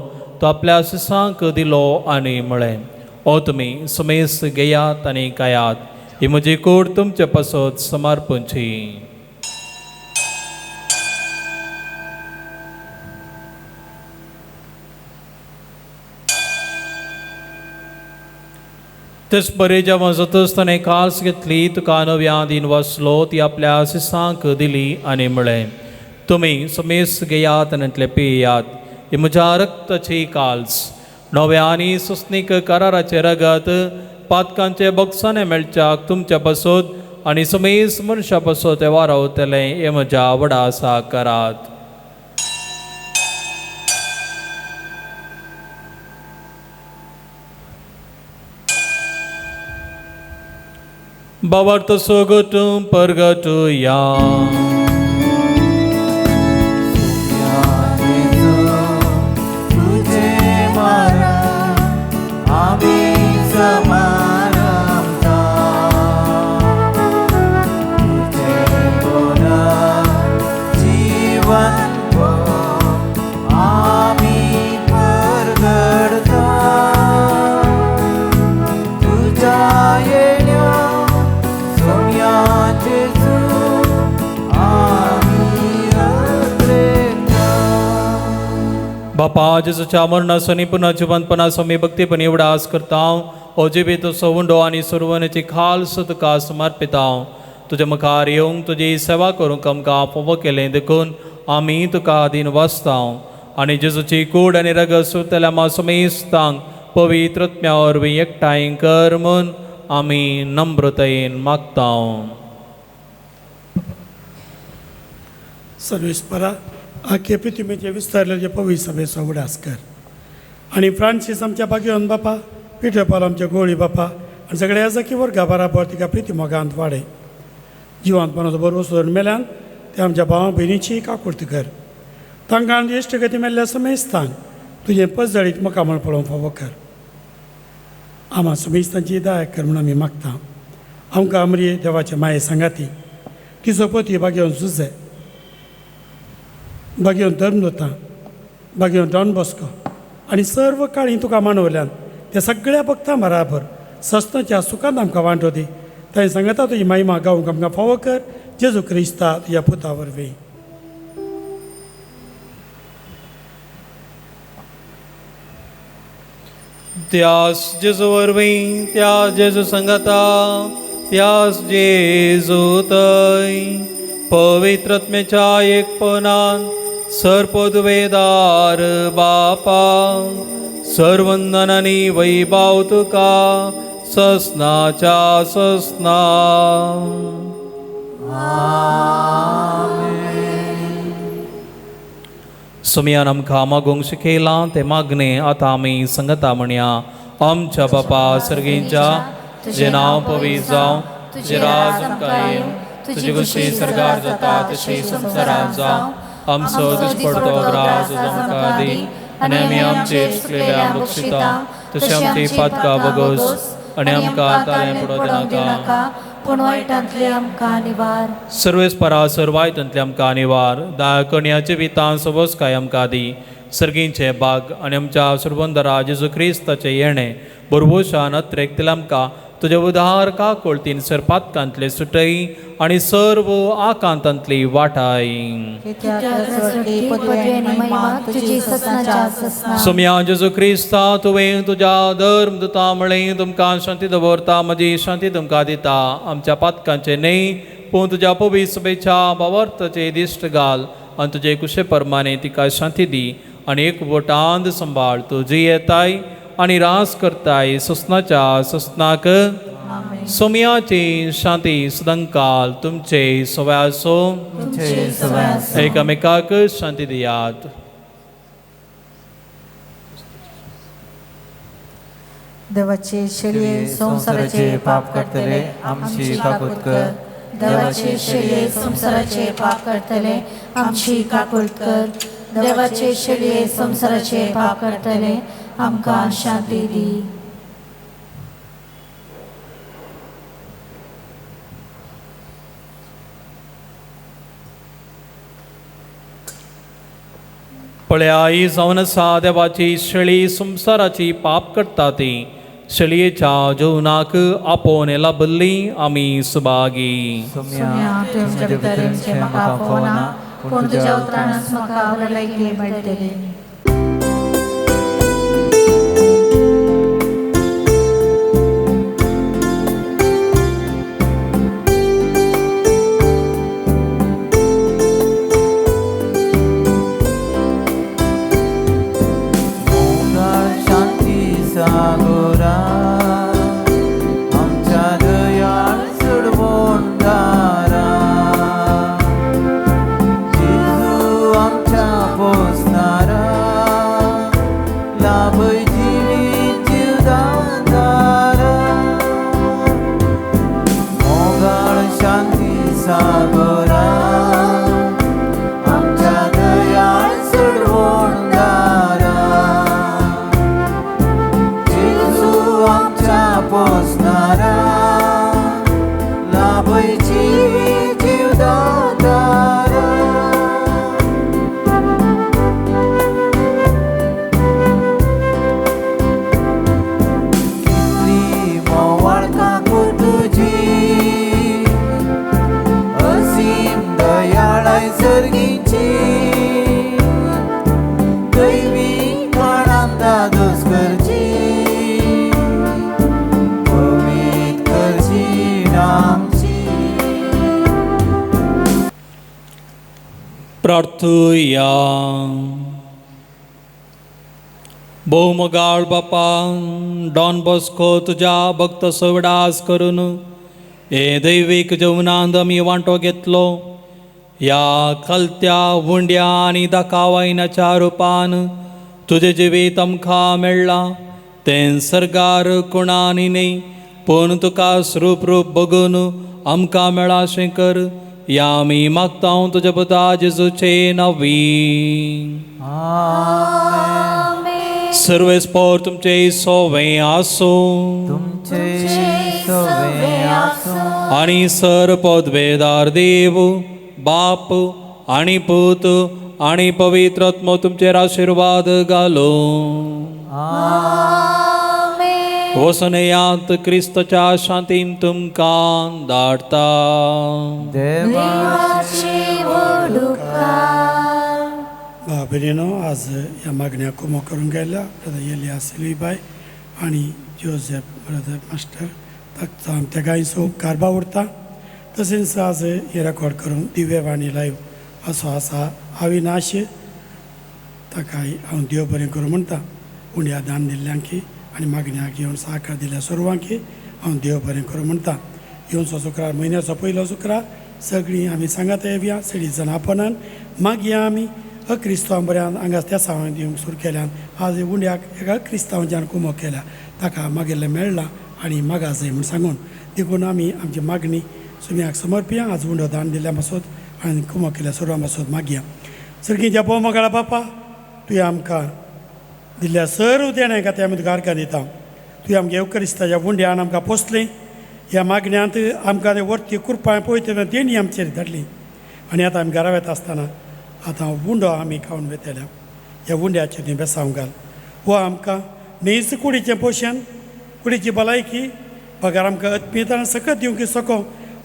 तो आपल्या शिसांक दिलो आनी म्हळें, ओ तुमी समेस घेयात आनी खायात, ही म्हजी कूड तुमचे पासत समर्पणची. तेच बरे जेवण जातच ताणें कास घेतली, तुका नव्या दिन वाचलो, ती आपल्या शिसांक दिली आनी म्हळें, तुमी समेस घेयात आनी तातूंतलें पियात, ही म्हज्या रक्ताची काल्स, नव्या आनी सुस्नीक कराराचें रगत, पातकांचे बक्षाणे मेळच्याक तुमच्या पासत आनी समेस मनशा पासत वारावतलें, हें म्हज्या व्हडा आसा करात. बाबार्थ सोगटूं परगटुया. तुझे मरण आमी समारंभता, तुझे पुनर्जीवन आमी परगडता, तुझ्या येण्या सोम्या जेजू आमी अत्रेता. बापा जेजूच्या मरणाचो आनी पुनर्जिवंतपणाचो आमी भक्तीपणी उडास करता. ओ जिवीत सवंडो आनी सुरवणेची खालस तुका समर्पिता. तुज्या मुखार येवंक तुजी सेवा करूंक आमकां फावो केलें देखून आमी तुका आदीन वाचता. आनी जेजूची कूड आनी रगत सुतल्या मासमेस्तांक पवित्र आत्म्या वरवीं एकठांय कर म्हूण आमी नम्रतायेन मागता. सर्वेस्परा आखे पृथ्वीचे विस्तारलेले पवित्र सभेचो उडास कर आनी फ्रांसीस आमच्या बागेवन बापा, पिटर पाल आमच्या गोळी बापा आनी सगळ्या याजकी वर्गा बराबर तिका प्रिती मोगांत वाडय. जिवांतपणाचो बरो सोदून मेल्यान ते आमच्या भावा भयणीची काकुळती कर. तांकां ज्येश्ठ गती मेल्ल्या समेस्तांक तुजें पसजळीत मुखामळ पळोवंक फावो कर. आमा समेस्तांची दया कर म्हूण आमी मागता. आमकां आमरी देवाचे माये सांगाती तिचो पती बागेवन सुजे, बागेवन धर्मदूतां, बागेवन डॉन बॉस्को आनी सर्व काळी तुका मानवल्यान त्या सगळ्या भक्तां बराबर सस्नाच्या सुखांत आमकां वांटो दी. तांणी सांगता तुजी महिमा गावंक आमकां फावो कर, जेजू क्रिस्ता तुज्या पुता वरवीं. त्यास जेजू वरवीं, त्या जेजू संगता, त्यास जेजू तय पवित्र आत्म्याच्या एकपणान सर्पदुवेदार बापा, सर्वंदन आनी वैभाव तुका ससनाच्या ससना. सुमयान आमकां मागूंक शिकयलां तें मागणें आतां आमी संगता म्हणया. आमच्या बापा सर्गींच्या, तुजें नांव पवित्र जावं, तुजें राज आमकां येवं, तुजी खुशी सरकार जाता तशी संवसारांत जावं. आमचो दिसपडतो ग्रास आमकां दी आनी आमी आमचे चुकलेल्या बक्षिता तशें आमची पातकां बगोस आनी आमकां ताळें पडोवं दिनाका, पूण वायटांतले आमकां निवार. सर्वेस्परा सर वायटांतले आमकां निवार. दाळकणयाचे वितान सबस काय आमकां दी. सर्गींचे बाग आनी आमच्या सुरबंदरा जेजू क्रिस्ताचें येणें बरवशान अत्रेकतल्या आमकां तुज्या उदार काकोळतीन सरपातकांतले सुटय आनी सर्व आकांतांतली वाटाय. सोम्या जेजू क्रिस्ता तुवें तुज्या धर्म दुता म्हळें तुमकां शांती दवरता, म्हजी शांती तुमकां दिता. आमच्या पातकांचे न्हय पूण तुज्या पवित्र सभेच्या भावार्थाचे दिश्ट घाल आनी तुजे कुशे प्रमाणे तिका शांती दी आनी एक बोटांत सांबाळ. तूं जियेताय आनी रास करताय ससनाच्या ससनाक. सोम्याची शांती सदांकाल तुमचे सवय आसो. एकामेकाक शांती दियात. देवाचे शेळये संवसाराचे पाप करतले आमची काकूत कर. देवाचे शेळये संवसाराचे पाप करतले आमची काकूत कर. देवाचे शेळये संवसाराचे पाप करतले आमकां शांती दी. पळयाई जावन आसा देवाची शेळी संवसाराची पाप करता ती शेळयेच्या जेवणाक आपोवन लाभल्ली आमी सुभागी. पूण तुज्या उतरानच म्हाका भलायकी मेळटली. प्रार्थुया. भोवमोगाळ बापा डॉन बॉस्को तुज्या भक्त सवडास करून हे दैवीक जेवणांत आमी वांटो घेतलो. ह्या खालत्या उंड्या आनी दाकावायनाच्या रुपान तुजें जिवीत आमकां मेळ्ळां तें सर्गार कोणांनी न्हय पूण तुका स्वरूप रूप बगून आमकां मेळ्ळां अशें कर. ह्या आमी मागता तुज्या पुता जेजूचे नांवी. सर्वेस्पोर तुमचे सोवे आसूं आनी सर पदवेदार देव बाप आनी पूत आनी पवित्र आत्मो तुमचेर आशिर्वाद घालो. वसनयात क्रिस्तच्या शांतीन तुमकां धाडटा. भाव भयणीनो, आज ह्या मागण्या कुमो करूंक गेल्या ब्रदर एलिया सिलवीबाय आनी जोसेफ ब्रदर मास्टर ताका तेगांयचो उपकार बावडटा. तशेंच आज हे रेकॉर्ड करून दिव्यवाणी लायव्ह असो आसा अविनाश ताकाय हांव देव बरें करूं म्हणटा. उंड्या दान दिल्ल्यांकी आनी मागण्याक येवन साकार दिल्या सर्वांकी हांव देव बरें करूं म्हणटा. येवचो शुक्रार म्हयन्याचो पयलो शुक्रार सगळीं आमी सांगात येवया सगळीं जाणां आपणान मागया आमी अक्रिस्तांव बऱ्यान हांगा त्या सावान दिवंक सुरू केल्यान आज उंड्याक एका क्रिस्तांवच्यान कुमो केल्या ताका मागिल्लें मेळ्ळां आनी मागा जाय म्हूण सांगून देखून आमी आमची मागणी सुम्याक समर्पया. आज उंडो दान दिल्या पासत आनी कुमो केल्या सर्वां पासत मागया. सर्गीच्या भोव बापा, तुवें आमकां दिल्ल्या सर्व देण्या खातीर आमी तुका अर्गां दिता. तुवें आमगे येवकरिस्ताच्या उंड्यान आमकां पोसलें. ह्या मागण्यांत आमकां ते वरती कुरपां पळयतना देणी आमचेर धाडली आनी आतां आमी घरा वेता आसतना आतां उंडो आमी खावन वेतल्या. ह्या उंड्याचेर तुवें बेसांव घाल. हो आमकां न्हयच कुडीचें पोशण, कुडीची भलायकी, बगर आमकां अत्मीयतान सकत दिवंक सको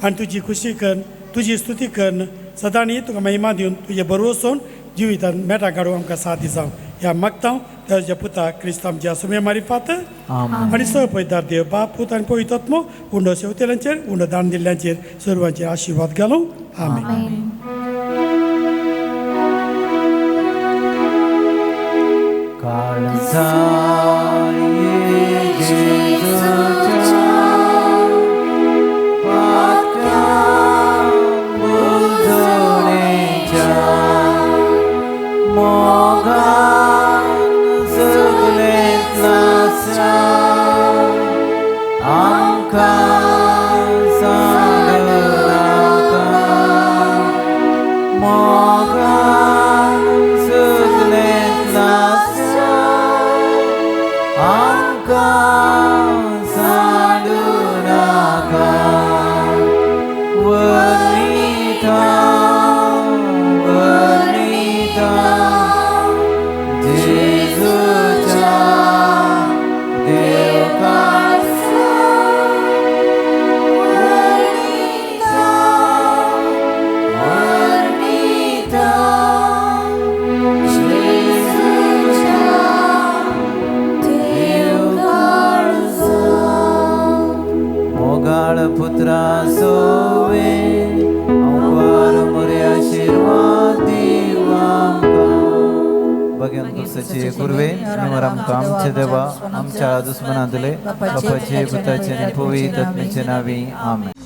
आनी तुजी खुशी कर, तुजी स्तुती कर, सदांनी तुका महिमा दिवन तुजे बरोवसून जिवितान मेटां काडूंक आमकां साथ दिसांव ह्या मागता देवाच्या पुता क्रिस्त आमच्या सुमे मारिफात आनी सपयदार देव बाप पूत आनी पवित्र आत्मो उंडो शेवतेल्यांचेर उंडो दान दिल्ल्यांचेर सर्वांचेर आशिर्वाद घालूं. आमेन. आमचे देवा आमच्या दुस्मनांतले बापाचे पुताचे आनी पवित्र आत्म्याचे नांवी आमेन.